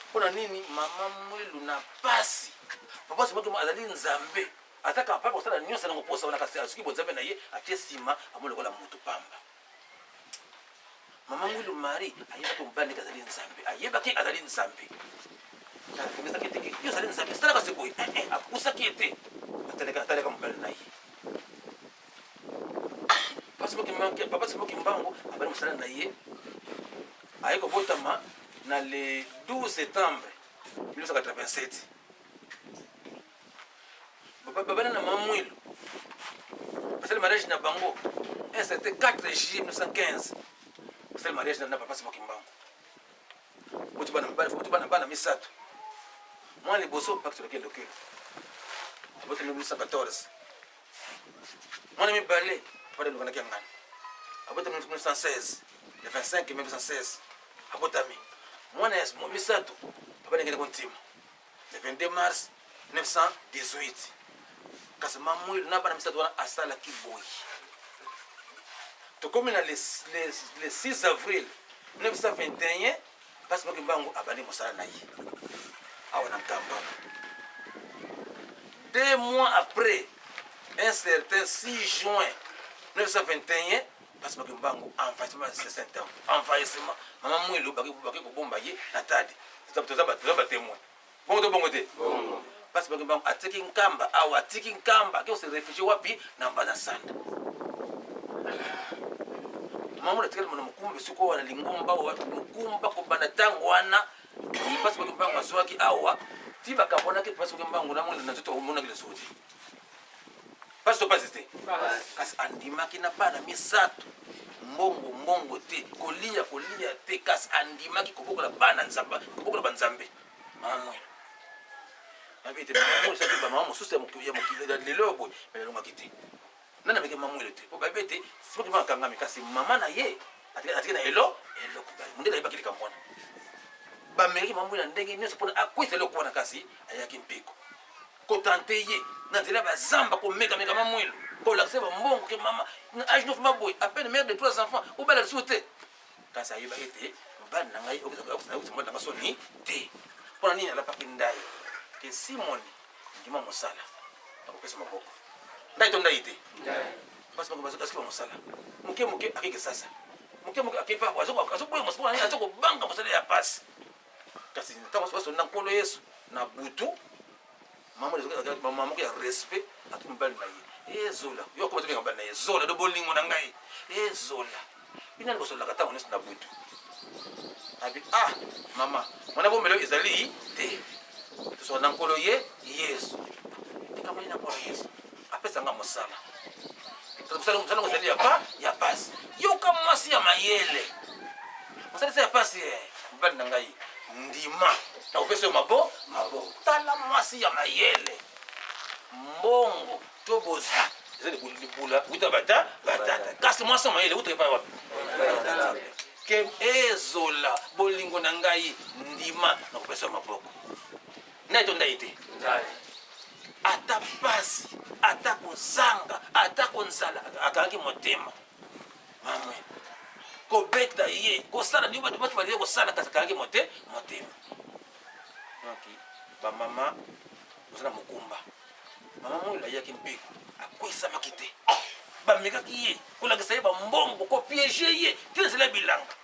Mpo na nini mama Mwilu na pasi, papa Simon azali Nzambe, aza capable kosala nyonso na koposa wana, kasi azuki bonzambe na ye atie nsima, amoni lokola moto pamba. Mama Mwilu Marie ayebaki mobali ndenge azali Nzambe, ayebaki azali Nzambe. Atungisaki ete yo ozali Nzambe, salaka se boye. Eh, eh, apusaki ye te, ataleka ataleka mobali na ye. Papa Simon Kimbangu abandi mosala na ye, aye kobotama na le 12 septembre 1987. Babana na mama Mwilu basali mariage na bango un certain 4 juillet 1915, basali mariage na papa Simon Kimbangu. Boti bana mibali, boti bana bana misato. Mwana liboso Pax Lokelo Lokelo aboti 1914. Mwana mibale papa Lukanaki Yangani aboti 1916, le 25 1916 abotami. Mwana ya misato papa Ndengele Kontima le 22 mars 1918. Kasi mamwilu na bana misato wana asalaki boye. Tokomi na le, le, le 6 avril 1921, Pasi Moki Mbangu abandi mosala na ye awa na Nkamba. 2 mois après, un certain 6 juin 1921, Pasi Moki Mbangu envahissement saint envahissement mama Mwilu bake kobomba ye na Tadi. Toza ba témoin. Bongo to bongo te? Pasi Moki Mbangu atiki Nkamba awa, atiki Nkamba ake kose réfugier wapi? Na Mbanza Sanda. Mama atikali na mokumba bisiko wana lingomba mokumba kobanda ntango wana Pasi Moki Mbangu azwaki awa ti bakabwanaki. Pasi Moki Mbangu na mwana na nzoto omonaki lisusu te. Pasi to pasi te, kasi andimaki na bana misato, mbongo mbongo te, kolia kolia te, kasi andimaki kobokola bana Nzambe, kobokola banzambe. Mama Mwilu nayebi ete mama Mwilu soki bamama mosusu ya mokili ya mokili ya lelo oyo boye balongaki te. Nani ameki mama Mwilu te, po bayebi ete soki mama akangami, kasi mama na ye atiki na elo eloko baye mondele ayebaki likambo wana. Bamekaki mama Mwilu na ndenge nyonso mpona akwisa eloko wana, kasi ayaki mpiko kotante ye na nzela ya bazamba, komekameka mama Mwilu, kolakisa bambongo ke mama na age nof maboye, à peine mère de trois enfants, obala lisusu te. Kasi ayebaki ete mobali na ngai okisa mobali na ngai soni te. Mpo na nini alapaki ndai ke Simoni ndima mosala nakopesa maboko? Ndai to ndai te? Basi bazokasiki ba mosala moke moke, akeke sasa moke moke, akepa azoboya mosala nini, azokobanga mosala ya pasi. Kasi ntango basonda Nkolo Yesu na butu, mama moko ya respect atu mobali na ye ezola yo akoma tobenga mobali na ye zola do bolingo na ngai ezola bino nani bosololaka ntango nyonso na butu? Abi ah mama, mwana bomelo ezali te, tosola na Nkolo ye Yesu, likambo na Nkolo Yesu apesa nga mosala, mosala ngo ezali ya pa ya pasi. Yoka mwasi ya mayele, mosala eza ya pasi. Mobali na ngai, ndima nakopesa yo mabo maboko. Tala mwasi ya mayele, mbongo to bozwi eza libula wuta bata batata, kasi mwasi ya mayele wuta epai wapi? Ke ezola bolingo na ngai, ndima nakopesa yo maboko. Ndai to ndai te? Ata pasi, ata kozanga, ata konzala, akangaki motema. Mamwe kobeta ye, kosala ndenge bato bato balingi kosala, kasi akangaki mote motema. Donc bamama boza na mokumba. Mama Mwilu ayaki mpiko, akwesamaki te. Bamekaki ye kolakisa ye bambongo, kopiege ye tina nzela ya bilanga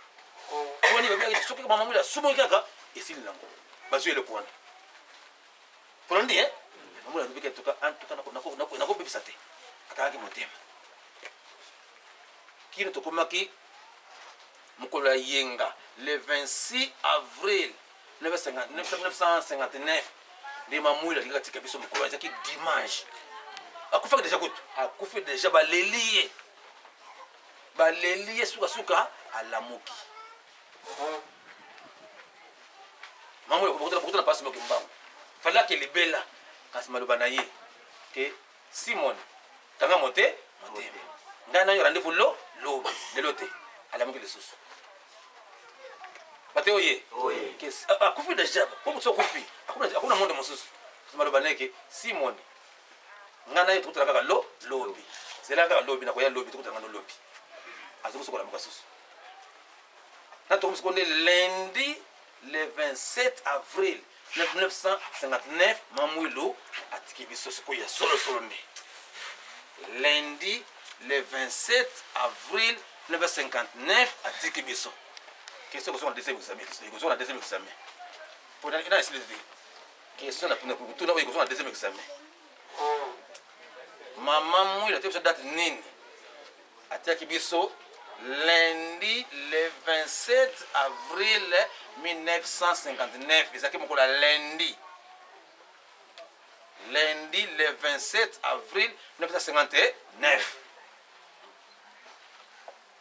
wani. Babengaki soki mama Mwila asumuki kaka, esili nango, bazwi eloko wana. Tolandi e mama Mwila alobiki antuka antuka, nakobebisa te. Akangaki motema kino tokomaki mokolo ya yenga, le 26 avril 1959, nde Mamwila alingaki atika biso. Mokolo ezalaki dimanche, akufaki deja, kutu akufi deja, baleli ye, baleli ye, sukasuka alamuki. Mamwila bokotana pasi moki mbangu, falaki libela, kasi maloba na ye ke: "Simon, kanga motema, ngai na yo rendez-vous lo lobi, lelo te." Alamuki lisusu bate oye akufi deja, po mosu akufi akuna monde mosusu. Maloba na ye ke: "Simon, ngai na yo tokutana kaka lo lobi, zela kaka lobi, nakoya lobi, tokutana ngano lobi." Azoki soki olamuka susu na tokomi siko nde lundi le 27 avril 1959, Mamwilu atiki biso sikoyo ya solosolo, nde lundi le 27 avril 1959 atiki biso. Question ekozonga na deuxième examen, ekozonga na deuxième examen po na esili te. Question na kotuna oyo ekozonga na deuxième examen: mama Mwila atiki biso date nini? Atiaki biso lundi le 27 avril 1959. Ezalaki mokolo ya lundi, lundi le 27 avril 1959.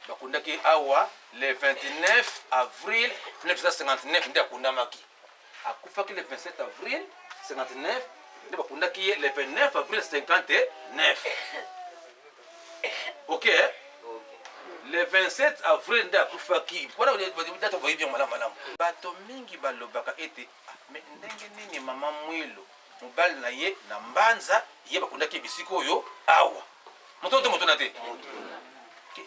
Bakundaki awa le 29 avril 1959, nde akundamaki. Akufaki le 27 avril 59, nde bakundaki ye le 29 avril 59. Ok, le 27 avril nde akufaki wana. Date boyebi yango malamu malamu. Bato mingi balobaka ete: "Ah, mais ndenge nini mama Mwilo, mobali na ye na Mbanza, ye bakundaki ye bisika oyo awa?" Moto te, moto na te.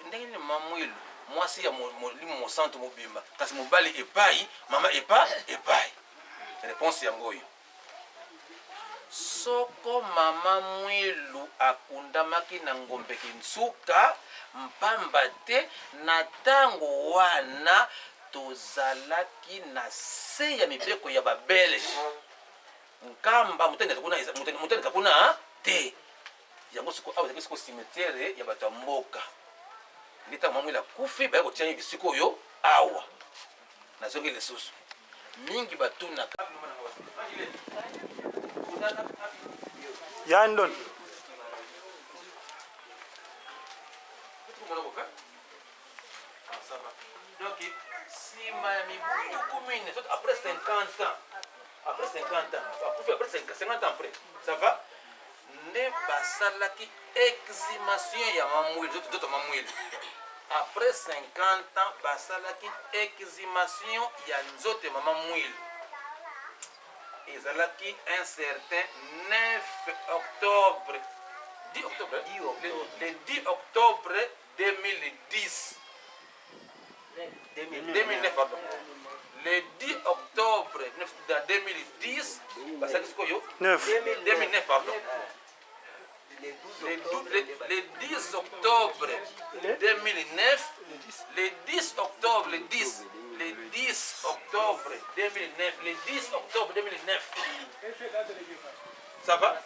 Ndenge nini mama Mwilo, mwasi ya Molimo Mosantu mobimba, kasi mobali epai, mama epai? Réponse yango oyo: soko mama Mwilu akundamaki na Ngombe Kinsuka, mpamba te na ntango wana tozalaki na se ya mibeko ya Babelge. Nkamba motandika kuna te. Yango siko awa ezalaki siko cimetière ya bato ya mboka. Nde ntango mama Mwila akufi, baya kotia ye bisika oyo awa. Nazongi lisusu, mingi batunaka. Yandon. Donc nsima ya mibu 40, après 50 ans, après 50 ans akufi, après 50 ans après, ça va, nde basalaki exhumation ya Mamwili, nzoto Mamwili. Après 50 ans basalaki exhumation ya nzoto ya mama Mwili. Ezalaki un certain 9 octobre, 10 octobre, le 10 octobre 2010, 2009 pardon, le 10 octobre 2010 basalaki sikoyo. 9. 2009 pardon, le 10 octobre 2009, le 10 octobre, le 10, le 10 octobre 2009, le 10 octobre 2009, ça va,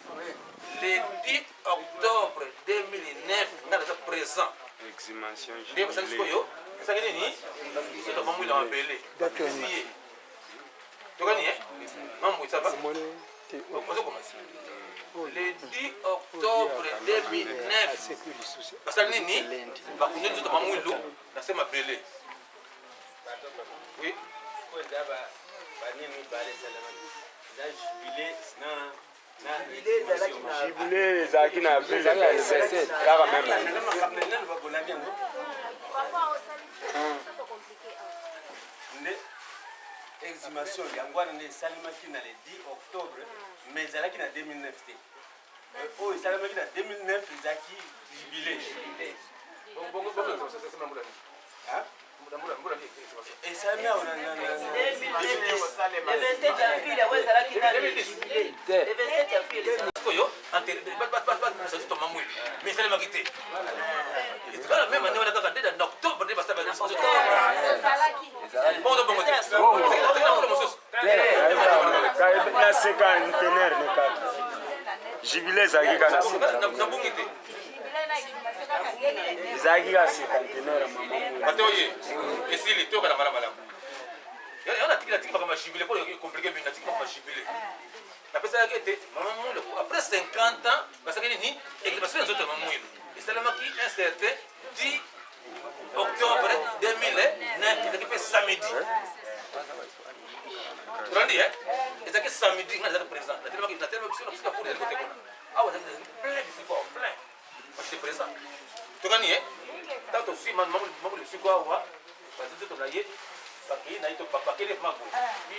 le 10 octobre 2009, nga naza présent. Exhumation. Nde basali sikoyo, esali nini? Soki mamwila mabele ye tokani mambo, ça va, ozokoma le 10 octobre 2009 basali nini? Bakundi nzoto mamwilu na se mabele, oui. Eza banini mibale esalemaki, eza jubilé na Jubilé ezalaki na avril 27 kaka même. Nani babolami yango nde exhumation yango wana nde esalemaki na le 10 octobre, mais ezalaki na 2009 te. Oyo esalemaki na 2009 ezalaki jubilé. Esalemi awa na Le 27 avril yango ezalaki na jubilé. Le 27 avril. Oyo toma mwili mais esalemaki te. Etikala meme ane wana kaka nde na octobre nde basala bongo bongo te mosusu. Na cinquantenaire ne kaka jubile ezalaki kaka nabungi te. Ezalaki kaka cinquantenaire mama. Bato oye esili toyokana malamu malamu. Yango natiki natiki makambo ya jubile mpo compliqué mingi. Natiki makambo ya jubile, napesakaki ete mama Mwilu après 50 ans basalaki nini? Basali nzoto ya mama Mwilu esalemaki un certain 10 octobre 2009, ezalaki mpe samedi. Olandi, ezalaki samedi. Ngai nazalaki présent, natelemaki, natelemaki biso na bisika fulu ezali kote kuna awa, ezalaki plein bisiko awa, plein. J'étais présent. Tokani ye ntango tozwi mamulu bisiko awa, bazwi nzoto na ye, bakei na ye, bakeli mago ti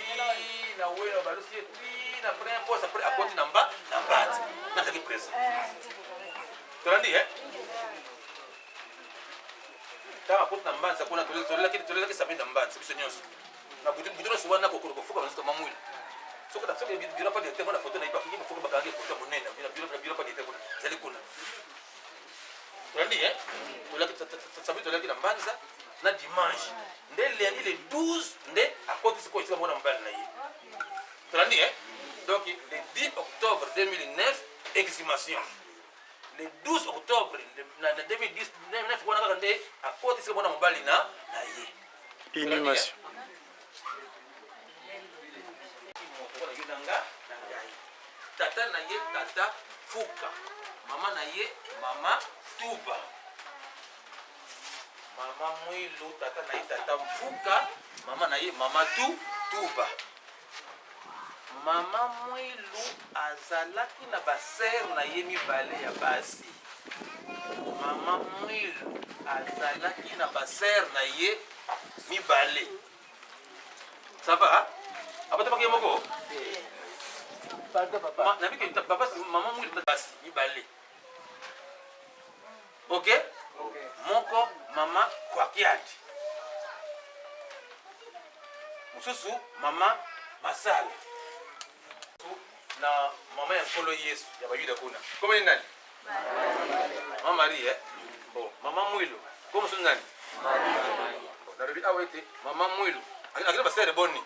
na welo, balusi ye ti na plein poste. Après akoti na mba na mbati, nazalaki présent. Tolandi ye ntango akoti na mbanza kuna. Tolelaki samedi na mbanza biso nyonso na butu butu nyonso wana kokolo kofuka banzoto mamwili. Soki soki bureau pa directeur mona photo na ye, bafingi bafoto, bakangi photo ya monene na bureau pa directeur kuna ezali kuna. Tolandi ye samedi, tolelaki na mbanza na dimanche nde lundi le 12 nde akoti sikoyo esika mona mobali na ye. Tolandi ye donc le 10 octobre 2009 exhumation, le 12 octobre na 2010 wana kaka nde akoti esika mona mobali na ye. Inhumation. Moto wana yo na nga na ngai, tata na ye tata Fuka, mama na ye mama Tuba. Mama Mwilu, tata na ye tata Mfuka, mama na ye mama tu Tuba. Mama Mwilu azalaki na basœurs na ye mibale ya basi. Mama Mwilu azalaki na basœurs na ye mibale. Ça va? Abatamaki ye moko. Nabiki papa mama Mwilu basi mibale, ok. Moko mama Kwakiadi, mosusu mama Masala na mama ya Nkolo Yesu ya Bayuda kuna. Komoni nani? Mama Marie, eh? Bon, mama Mwilu ko mosusu nani? Nalobi awa ete mama Mwilu akina basœurs boni?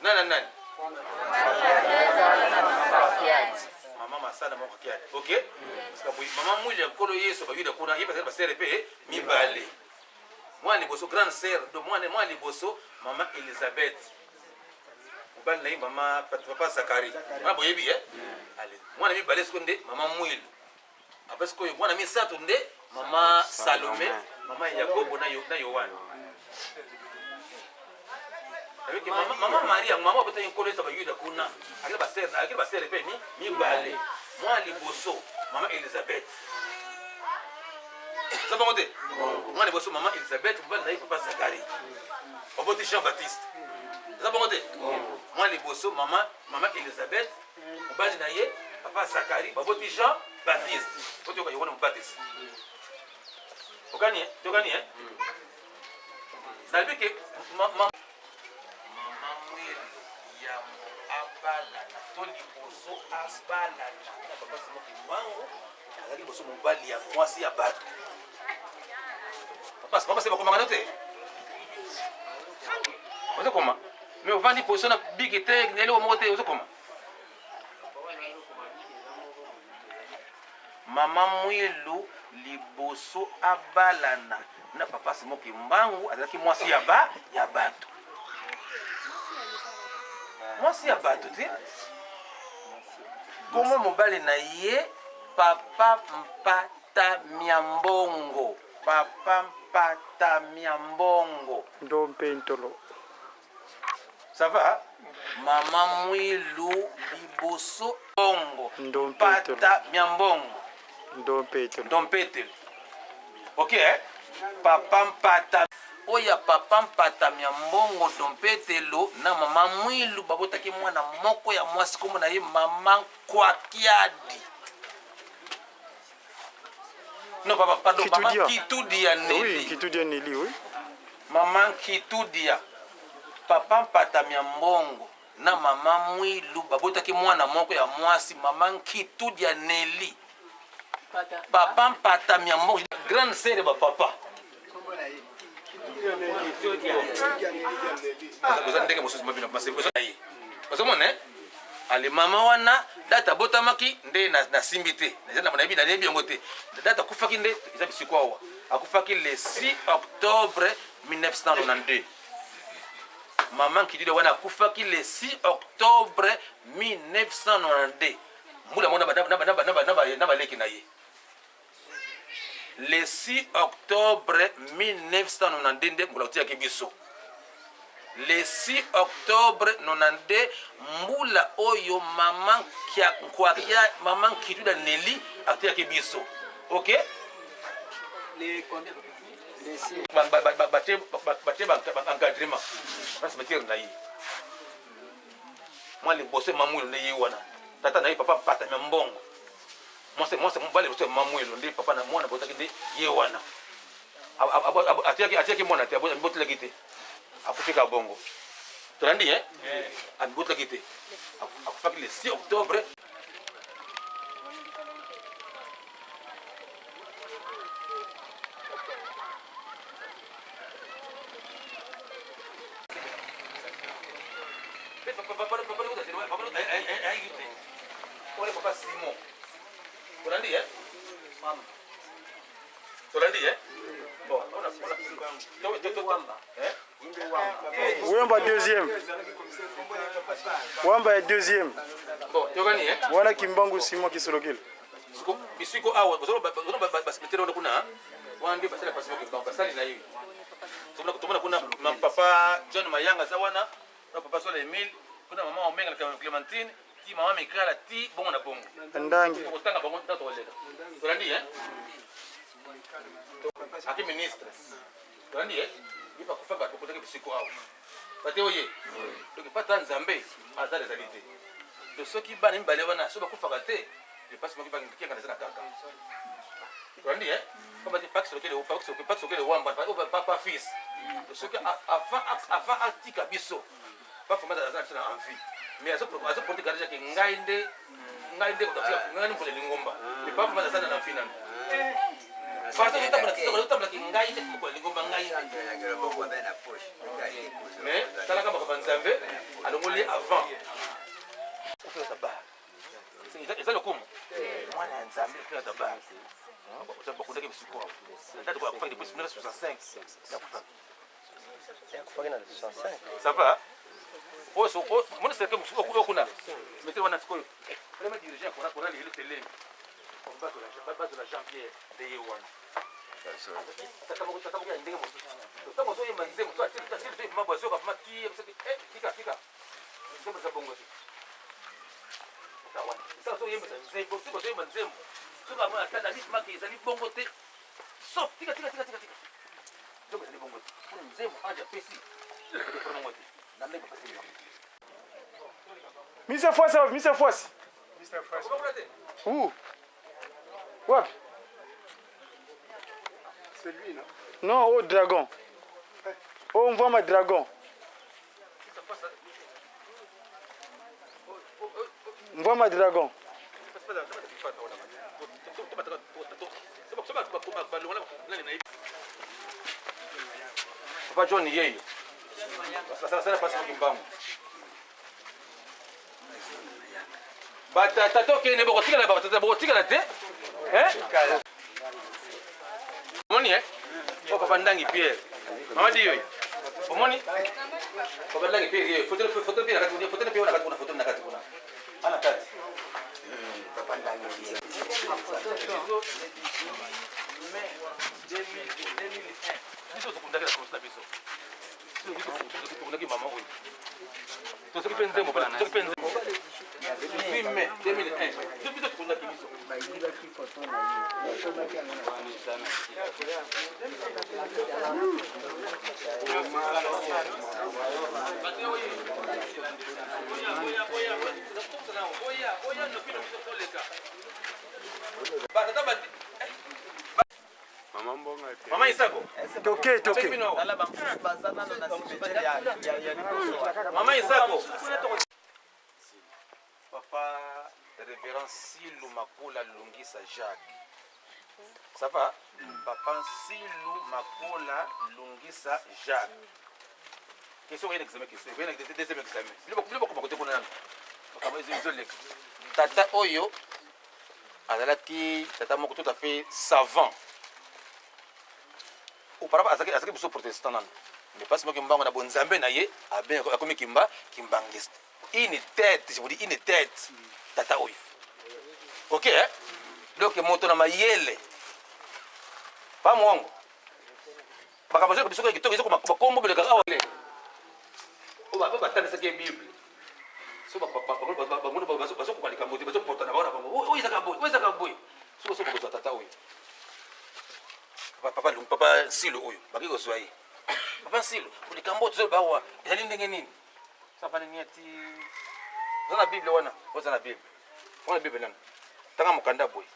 Nani na nani? Mama Masala moko Kiadi, ok. Parce que mama Mwilu ya Nkolo Yesu Bayuda kuna, ye bazali basœurs mpe mibale. Mwana liboso, grande sœur do mwana liboso mama Elizabeth, mobali na ye mama papa Zakari wana boyebi e. Ale mwana mibale sikoyo nde mama Mwilu. Après sikoyo mwana misato nde mama Salome, mama Yakobo na Yohane. Mama Maria, mama abotaki Nkolo Yesu Bayuda kuna, akili basœurs mpe mibale. Mwana liboso mama Elizabeth, eza bongo te? Mwana liboso mama Elizabeth, mobali na ye papa Zakari, baboti Jean Baptiste. Eza bongo te? Mwana liboso mama Elizabeth, mobali na ye papa Zakari, baboti Jean Baptiste po toyoka Yohane Mobatisi. Okani tokani e nalobi ke mama Mwilu yambo abalana to liboso abalana na papa Simo Kimbangu, azalaki liboso mobali ya mwasi ya bato. Papa mama se bakomaka no te, ozokoma mais ovandi position na biki te na eloko moko te. Ozokoma mama Mwilu liboso abalana na papa Simo Kimbangu azalaki mwasi ya ba ya bato, mwasi ya bato te. Komo mobali na ye papa Mpata Miambongo, papa Mpata Miambongo. Ndo mpe ntolo. Ça va? Mama Mwilu liboso bongo. Ndo mpe ntolo. Mpata Miambongo. Ndo mpe ntolo. Ndompetelo, ok, eh? Papa Mpata oyo ya papa Mpata Miambongo Dompetelo na mama Mwilu babotaki mwana moko ya mwasi, kombo na ye mama Kwakiadi. Non, papa, pardon, mama Kitudia. Kitudia Neli. Oui, Kitudia Nelly, oui. Mama Nkitudia, papa Mpata Mbongo na mama Mwilu babotaki mwana moko ya mwasi, mama Nkitudia Nelly. Papa Mpata Mbongo, grande sœur ya bapapa. Oza ndenge mosusu mabino ye. Ozomona eh? Ale mama wana date abotamaki nde nasimbi te, nayebi nayebi yango te. Date akufaki nde eza bisiko awa, akufaki le 6 octobre 1992. Mama Nkidide wana akufaki le 6 octobre 1992, mbula moko na baleki na ye. Le 6 octobre 1992 nde mbula otiaki biso. Le 6 octobre 92, mbula oyo mama Nkwakia, mama Nkituda Nelly atiaki biso. Ok, batie encadrement na cimetière na ye. Mwa liboso mamwilo nde ye wana, tata na ye papa Mpata ya Mbongo, mwasi mwasi mobali liboso ya mamwilo nde papa na mwana botaki nde ye wana. Atiaki mwana te, amibotelaki te, akufika bongo. Tolandi ye, amibotelaki te, akufaki le 6 octobre. Papa Simon, tolandi ye, tolandi ye. Bon, Wemba deuxième. Wamba ya deuxième. Bon, tokani eh? Wana Kimbangu Simon Kisolokele. Bisiko awa bacimetière wana kuna wana nde basala pasi Kimbangu, basali na ye. Tomona kuna papa John Mayanga aza wana na papa Sola Emile, kuna mama Omenga na Clémentine, ti mama Mikala, ti bongo na bongo. Ndangi. Tokotanga bango ntango tokoleka. Tolandi eh? Aki ministre. Tolandi eh? Ye bakufa bato bakotaki bisiko awa. Bate oye. Donc pata Nzambe azali ezali te. Donc soki bana mibale wana so bakufaka te, le passe moki bangi na kaka. Tolandi eh? Comme dit Pax Lokele, Pax Lokele, Pax Lokele Wamba, papa fils. Donc soki avant atika biso, papa mama aza biso na envie. Mais azo porter garde ke ngai nde ngai nde ngai nde mokolo lingomba. Mais papa mama aza na envie nanu. Pardon, otambola ke ngai nde mokolo lingomba ngai nde. Mais talaka makambo ya Nzambe alongoli avant. Kufela bar. Eza lokumu. Mwana ya Nzambe kufela bar. Bakundaki bisiko awa. Date akufaki depuis 1965. Akufaki na 65. Ça va? Oyo mona cercle mosusu oyo kuna. Mettez wana sikoyo. Premier dirigeant ya chorale Yelo Telemi. Bazola Jean Pierre nde ye wana. Tata moko tata moko ya ndenge mosusu. Ntango ozoyemba nzembo to atili atili to yemba bazoka vraiment ti soki eh tika tika. Nzembo eza bongo te. Wana. Ozoyembisa nzembo, soki ozoyemba nzembo. Soki amona ata na maki ezali bongo te. Sauf tika tika tika tika tika. Nzembo ezali bongo te. Mpona nzembo ange apesi. Mpona bongo te. Na ndenge bapesi yango. Mr. Fwasi, Mr. Fwasi. Mr. Fwasi. Où? Wapi? C'est lui, non? Non, oh dragon. Oh, on voit ma dragon. On voit ma dragon. Papa John yeyo. Sasa pasi Kimbangu. Batata tokende bokotikala batata bokotikala te. Eh? Omoni eh? Oh papa Ndangi Pierre. Mama Diyo. Omoni? Papa Ndangi Pierre yeyo. Photo photo Pierre na kati photo Pierre na kati kuna photo na kati kuna. Ana kati. Papa Ndangi Pierre. Mai 2001. Biso tokundaki na komisi na biso. Tokundaki mama oyo. Tosoki mpe nzembo tosoki mpe nzembo. 8 mai 2001. Biso tokundaki biso. Mama Isako. Toke toke. Mama Isako. Papa révérend Silu Makola Lungisa Jacques. Ça va? Papa Silu Makola Lungisa Jacques. Question oyo examen question. Oyo deuxième examen. Biloko biloko makote kuna nanu. Makambo ezo ezoleka. Tata oyo azalaki tata moko tout à fait savant. Auparavant azalaki azalaki biso protestant nanu. Mais pasi moko mbango na bonzambe na ye abe akomi kimba kimbangiste. Une tête, je vous dis une tête. Tata oyo. OK hein? Donc moto na mayele. Pa mwongo. Makambo ezalaka biso kitoko ezoko bakombo belekaka awa oyo batangisaki ye bible so bazokoka likambo te bazopota na bango na bango oyo ezaka boye oyo ezaka boye soki soki bakozwa tata oyo papa papa nsilo oyo bakoki kozwa ye papa nsilo likambo oyo tozoloba awa ezali ndenge nini safani nieti oza na bible wana oza na bible wana bible nano tanga mokanda boye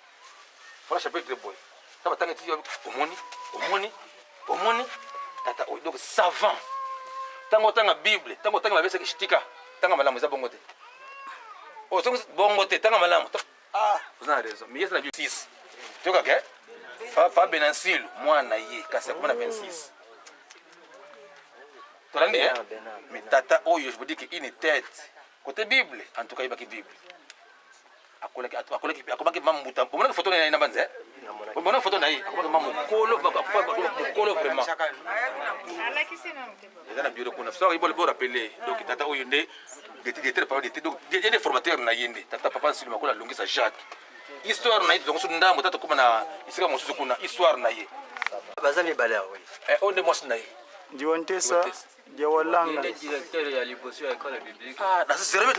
wana chapitre boye ta batanga ti omoni omoni omoni tata oyo donc savant ntango otanga bible ntango otanga mabe seke tika tanga malamu eza bongo te oyo bongo te tanga malamu ah oza na raison mais yeza na bible 6 toyokaka pa benansilu mwana ye kasi akoma na 26 tolandi eh mais tata oyo je vous dis que une tête côté bible en tout cas yebaki bible akolaki akolaki akomaki mama mbuta omonaki photo na ye na banze omona photo na ye akomaki mama mokolo mokolo vraiment eza na bureau kuna soki bo rappeler donc tata oyo nde directeur papa donc ye nde formateur na ye nde tata papa Nsili Makola alongisa Jacques histoire na ye tozongo so ndambo tata koma na esika mosusu kuna histoire na ye baza mibale awa oyo nde mwasi na ye Ndiwantesa Diawalanga. Nde directeur ya liboso ya école biblique. Ah, na zero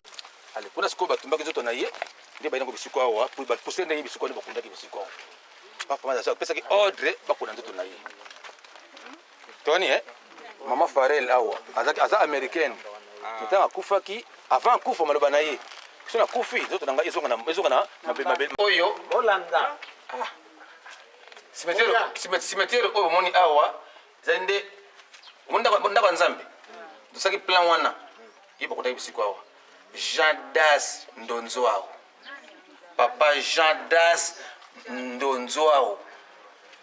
ale kuna sikoyo batumbaki nzoto na ye nde bayi nango bisiko awa bapuse ndenge bisiko nde bakundaki bisiko awa papa apesaki ordre bakunda nzoto na ye toni eh? Mama Farel awa aza américaine ntango akufaki avant akufa maloba na ye so nakufi nzoto na ngai ezonga na mabe oyo bolanda cimetière oyo omoni awa ezali nde omoni ndako ya nzambe tosaki plan wana ye bakotaki bisiko awa Jean Das Ndonzoao papa Jean Das Ndonzoao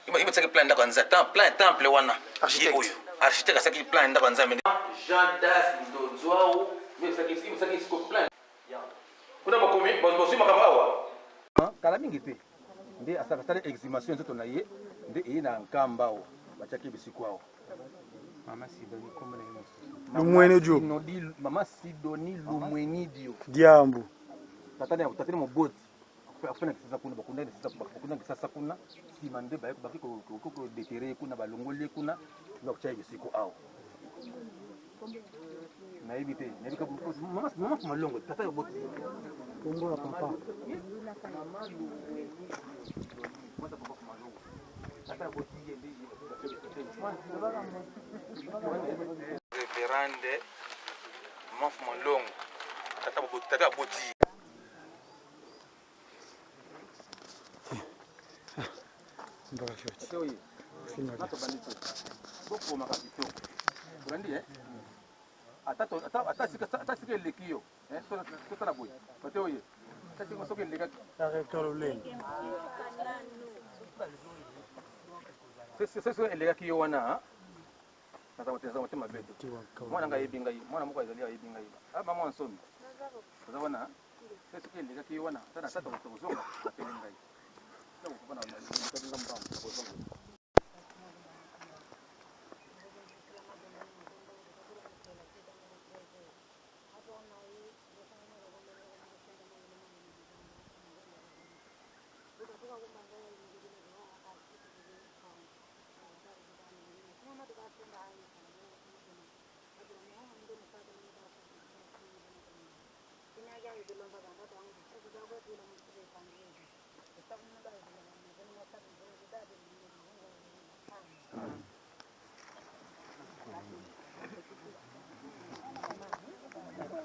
ibatisaki plan ndako ya nzambe plan temple wana ye oyo architecte asaki plan ndako ya nzambe Jean Das Ndonzoao ibatisaki siko plan kuna bakomi bozwi makambo awa kala mingi te nde asala exhumation nzoto na ye nde eye na nkamba awa batiaki bisiko awa Lumwene dio. Mama Sidoni Lumwenidio. Diambu. Tata moboti akufana kisasa kuna bakunda bakunda kisasa kuna nsima nde baki kodetere ye kuna balongoli ye kuna bakotia ye bisiko awa nayebi te nayebi mama malongo tata ya boti kombo ya papa Révérende Manfu Malongo tata aboti bokomaka kitoko olandi ata sika eleki yo tosala boye bate oye ata sika soki elekaki soki elekaki yo wana naza motema mabe te mwana ngai ayebi ngai mwana moko azali ayebi ngai mama nsomi oza wana soki elekaki yo wana ata na tata kozonga apele ngai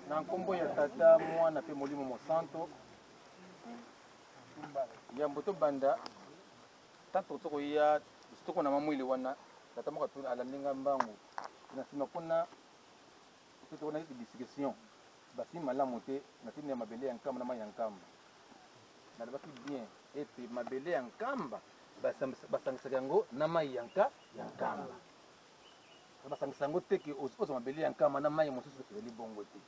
Na nkombo ya tata mwana mpe molimo mosanto yambo tobanda tanto tokoya Toko na mamwili wana, tata moko alandi nga mbangu na nsima kuna. Soki tokonaki discussion basimi malamu te na ntina ya mabele ya Nkamba na mai ya Nkamba, nalobaki bien ete mabele ya Nkamba basangisaka yango na mai ya Nkamba. Basangisa yango te ke ozwa mabele ya Nkamba na mai mosusu, ezali bongo te.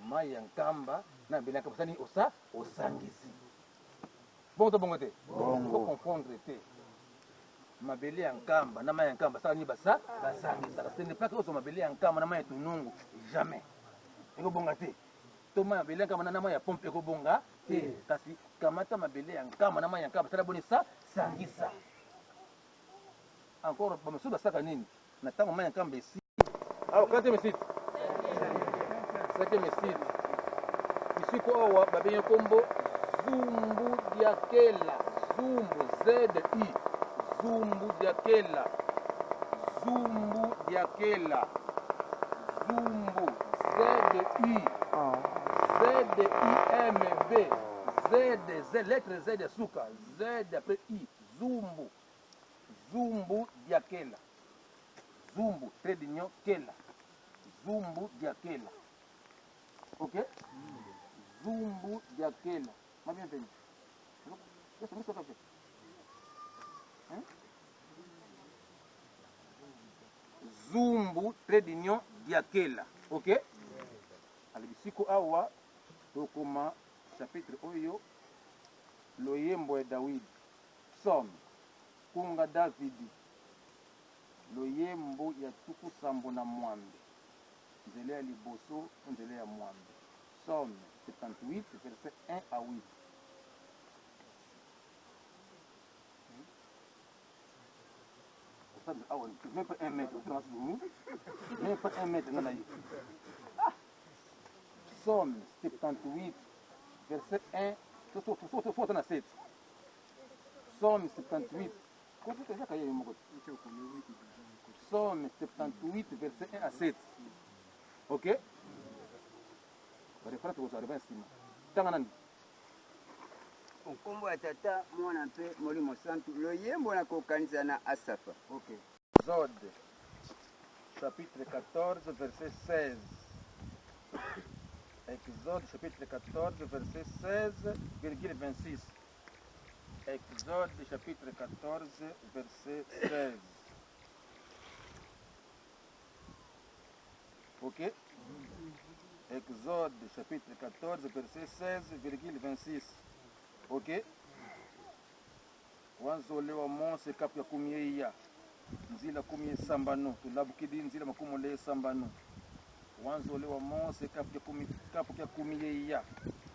Mai ya Nkamba na mabele ya Nkamba osali osangisi bongo to bongo te, oconfondre te. Mabele ya Nkamba na mai ya Nkamba basala nini? Basangisaka. Ce n'est pas que ozwa mabele ya Nkamba na mai ya Tunungu, jamais ekobonga te. To mai, mabele ya Nkamba na mai ya pompe, ekobonga te. Kasi kamata mabele ya Nkamba na mai ya Nkamba, sala boni? Sangisa. Encore bamosusu basalaka nini na ntango mai ya Nkamba esi awa? Quatrième site, cinquième site, isiko awa babengi nkombo Zumbu Diakela. Zumbu, Z U, Zumbu Diakela, Zumbu Diakela, Zumbu, Z U Z U M B, Z Z, lettre Z ya suka, Z après I, Zumbu, Zumbu Diakela, Zumbu trait d'union Kela, Zumbu Diakela. Ok, Zumbu Diakela, ma bienvenue. Hein? Zumbu trait d'union Diakela. Ok, alobi siko awa tokoma chapitre oyo, loyembo ya Dawidi, psaume, kunga Davidi, loyembo ya 78, nzela ya liboso, nzela ya 80. Psaume 78, verset 1 à 8. Awa même pas 1 mètre, même pas 1 mètre nga na ye. Psaume 78, verset 1 so na 7. Psaume 78, ezaka ye moko. Psaume 78, verset 1 à 7. Ok, barefera, tokozwa arriva nsima. Tanga nani? Nkombo ya Tata, Mwana mpe Molimo Santu. Loyembo na kokanisa na Asafa. Ok, Exode chapitre 14, verset 16. Exode chapitre 14, verset 16 virgule 26. Exode chapitre 14, verset 16. Ok, Exode chapitre 14, verset 16 virgule 26. Ok, wanzole wa Mose kapu ya 18, nzila 16, tulabukidi nzila 66. Wanzole wa Mose kapu ya 18,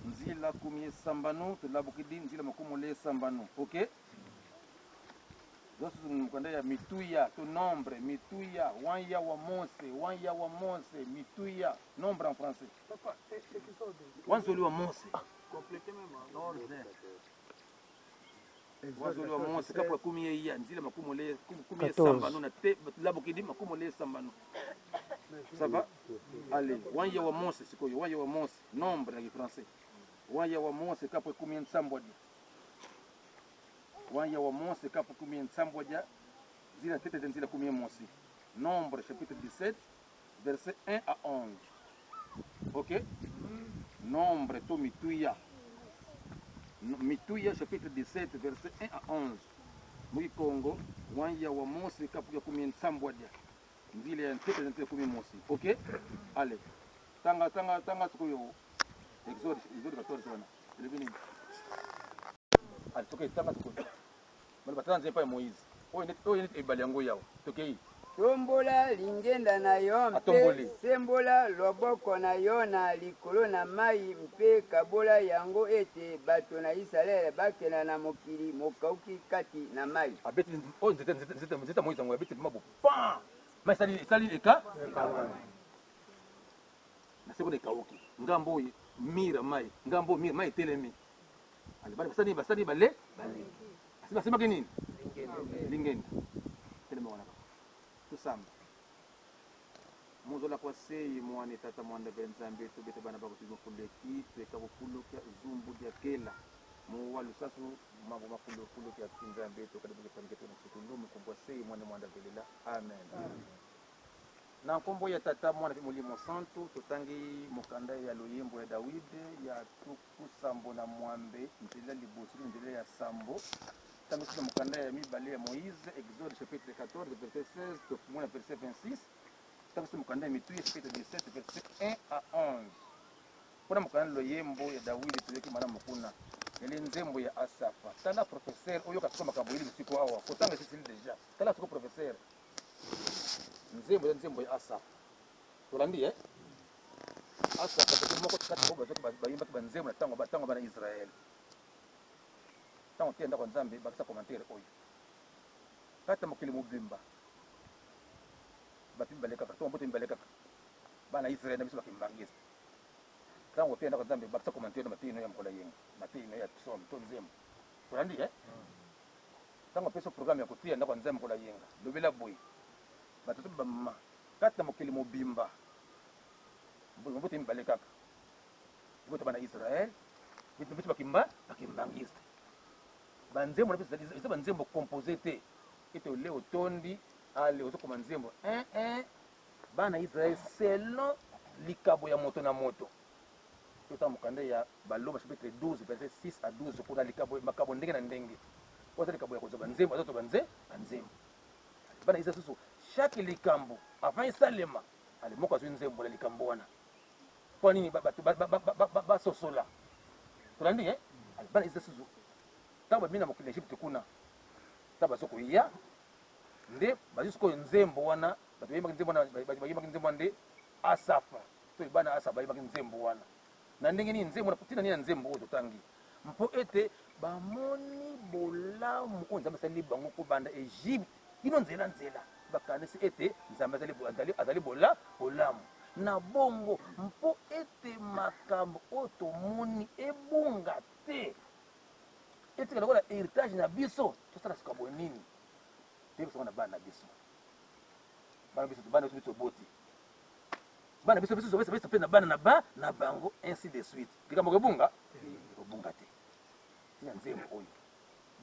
nzila 16, tulabukidi nzila 66. Ok, zosusu mokanda ya Mituya to Nombre, Mituya, wanya wa Mose, wanya wa Mose, Mituya, Nombre en français. Papa, Exode. Wanzoli wa Mose. Complétez même. Wanzoli wa Mose kapu ya 18, nzila 16 na te labukidi 66. Ça va? Allez, wanya wa Mose sikoyo, wanya wa Mose, Nombre na français. Wanya wa Mose kapu ya 17 dia, wanya wa Mose kapu 17 dia, nzila tete nzila 11. Nombre chapitre 17, verset 1 à 11. Ok, Nombre to Mituya, Mituya chapitre 17, verset 1 à 11. Muki Kongo, wanya wa Mose kapu ya 17 dia, nzila ya ntete nzila 11. Ok, allez, tanga, tanga, tanga sikoyo Exode, Exode 14 wana elobi nini? Allez, tokei, tanga sikoyo. Bana batanga nzela epai ya Moïse. Oyo neti ebale yango yawa, tokei. Tombola lingenda na yo mpe Atomboli. Sembola loboko na yo na likolo na mai mpe kabola yango ete bato na Isalaele bakenda na mokili mokauki kati na mai. Abeti oyo nzete ya Moïse yango, abeti mabo pan ma esali eka na se kuna, ekauki. Ngambo oyo mire mai, ngambo oyo mire mai etelemi. Ale, bana basali bale baleki. Basemaki nini? Lingenda. Telemi wana kaka, tosamba mozola kwa sei mwane tata mwanda be Nzambe tobete bana bako tuli makuleki tweka kufuluka Zumbu dia Kela. Muwa lusasu mambo makulu kulu kia Nzambe tokadi buke to na sukundu mukumbwa sei mwana mwanda velela amen. Na nkombo ya Tata, Mwana mpe Molimo Santu, totangi mokanda ya loyembo ya Dawide ya 76 nzela liboso kino nzela ya sambo. Tango na mokanda ya mibale ya Moïse, Exode chapitre 14 verset 16 tokomona verset 26. Tango mokanda ya Mituya chapitre 17 verset 1 à 11. Mpo na mokanda loyembo ya Dawidi toyoki malamu kuna yali nzembo ya Asafa. Tala professeur oyoka siko makambo yeli bisiko awa kotanga esisili deja. Tala siko professeur nzembo ya nzembo ya Asafa tolandi eh? Asafa soki moko kati oyo bazwaki bayimbaki banzembo na ntango ntango bana Israël ntango te ndako ya Nzambe bakisa commentaire oyo kati ya mokili mobimba bato mibale kaka to mabota mibale kaka bana Israël na biso bakimbangiste ntango oteya ndako ya Nzambe bakisa commentaire na mateyi no ya mokolo ya yenga mateyi no ya psaume to nzembo tolandi eh? Ntango apesi programme ya koteya ndako ya Nzambe mokolo ya yenga, lobela boye, Batata mpe bamama, kati na mokili mobimba, mabota mibale kaka, libota bana Israël mpe biso bakimba bakimbangiste. Banzembo na biso eza banzembo compose te, ete ole otondi ale ozokoma nzembo un un bana Israël selon likabo ya moto na moto. Totanga mokanda ya Baloma chapitre 12 verset 6 à 12 kuna likabo makabo ndenge na ndenge. Oyo aza likabo ya kozwa banzembo azozwa banze banzembo. Bana Israël susu chaque likambo avant esalema ale moko azwi nzembo na likambo wana. Mpo nini bato basosola. Tolandi eh? Bana Israël susu ntango babimi na mokili na Egypte kuna ntango bazo koya nde bazwi sikoyo nzembo wana bato bayembaki nzembo wana bayembaki nzembo wana nde Asafa to bana Asafa bayembaki nzembo wana na ndenge nini? Nzembo na ntina nini ya nzembo oyo totangi? Mpo ete bamoni bolamu oyo Nzambe asaleli bango kobanda Egypte kino nzela nzela, bakanisi ete Nzambe azali, azali, azali bola, bolamu. Na bongo, mpo ete makambo oyo tomoni ebunga te, etika lokola heritage na biso, tosala sika boye nini? Toyebisa yango na bana na biso, bana biso, bana biso toboti bana biso biso biso biso mpe na bana na ba na bango ainsi de suite. Likambo ekobunga ekobunga te. Tina nzembo oyo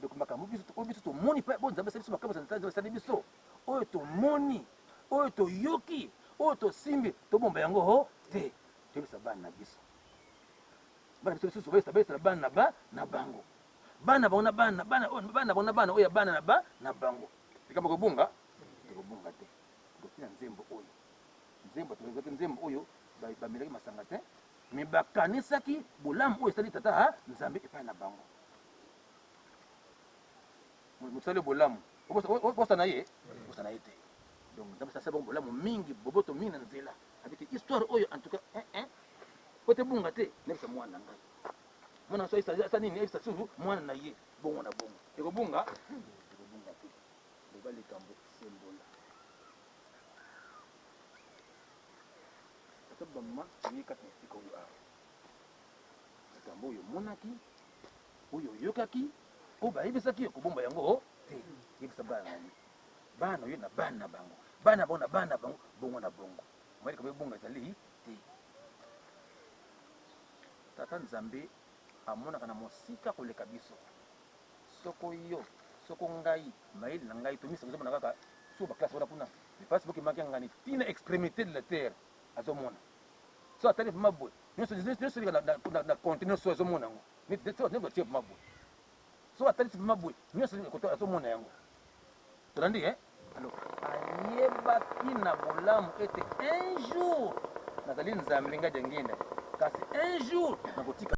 donc makambo biso oyo biso tomoni mpe bo Nzambe asali biso makambo Nzambe asali biso oyo tomoni oyo toyoki oyo tosimbi tobomba yango ho te, toyebisa bana na biso bana biso lisusu bayebisa bayebisa bana na ba na bango bana bango na bana bana oyo bana bango na bana oyo ya bana na ba na bango. Likambo ekobunga ekobunga te. Tina nzembo oyo nzembo toyokaki nzembo oyo bamelaki masanga te me bakanisaki bolamu oyo esali tata Nzambe epai na bango. Mosali bolamu obosana ye obosana ye te. Donc Nzambe asala bango bolamu mingi boboto mingi na nzela abiki histoire oyo en tout cas un un po te bunga te nayebisa mwana na ngai mwana so asala nini ayebisa susu mwana na ye bongo na bongo ekobunga ekobunga te. Loba likambo sembola. Tata bamama toye kati na esika oyo awa likambo oyo omonaki oyo oyokaki oyo bayebisaki yo kobomba yango te yebisa bana na yo bana oyo na bana na bango bana bango na bana na bango bongo na bongo moye likambo ebonga ezali te. Tata Nzambe amonaka na mosika koleka biso. Soko yo soko ngai mayele na ngai to miso ezomona kaka sur ba classe wana kuna mais pasi boki manque ngani tina extremité de la terre azomona so atali vraiment boye nyonso nyonso na na na continent so azomona yango neti so neti batie vraiment boye so atali vraiment boye nyonso koto azomona yango tolandi eh alors ayebaki na bolamu ete un jour nazali Nzambe ngai Diangienda kasi un jour nakotika.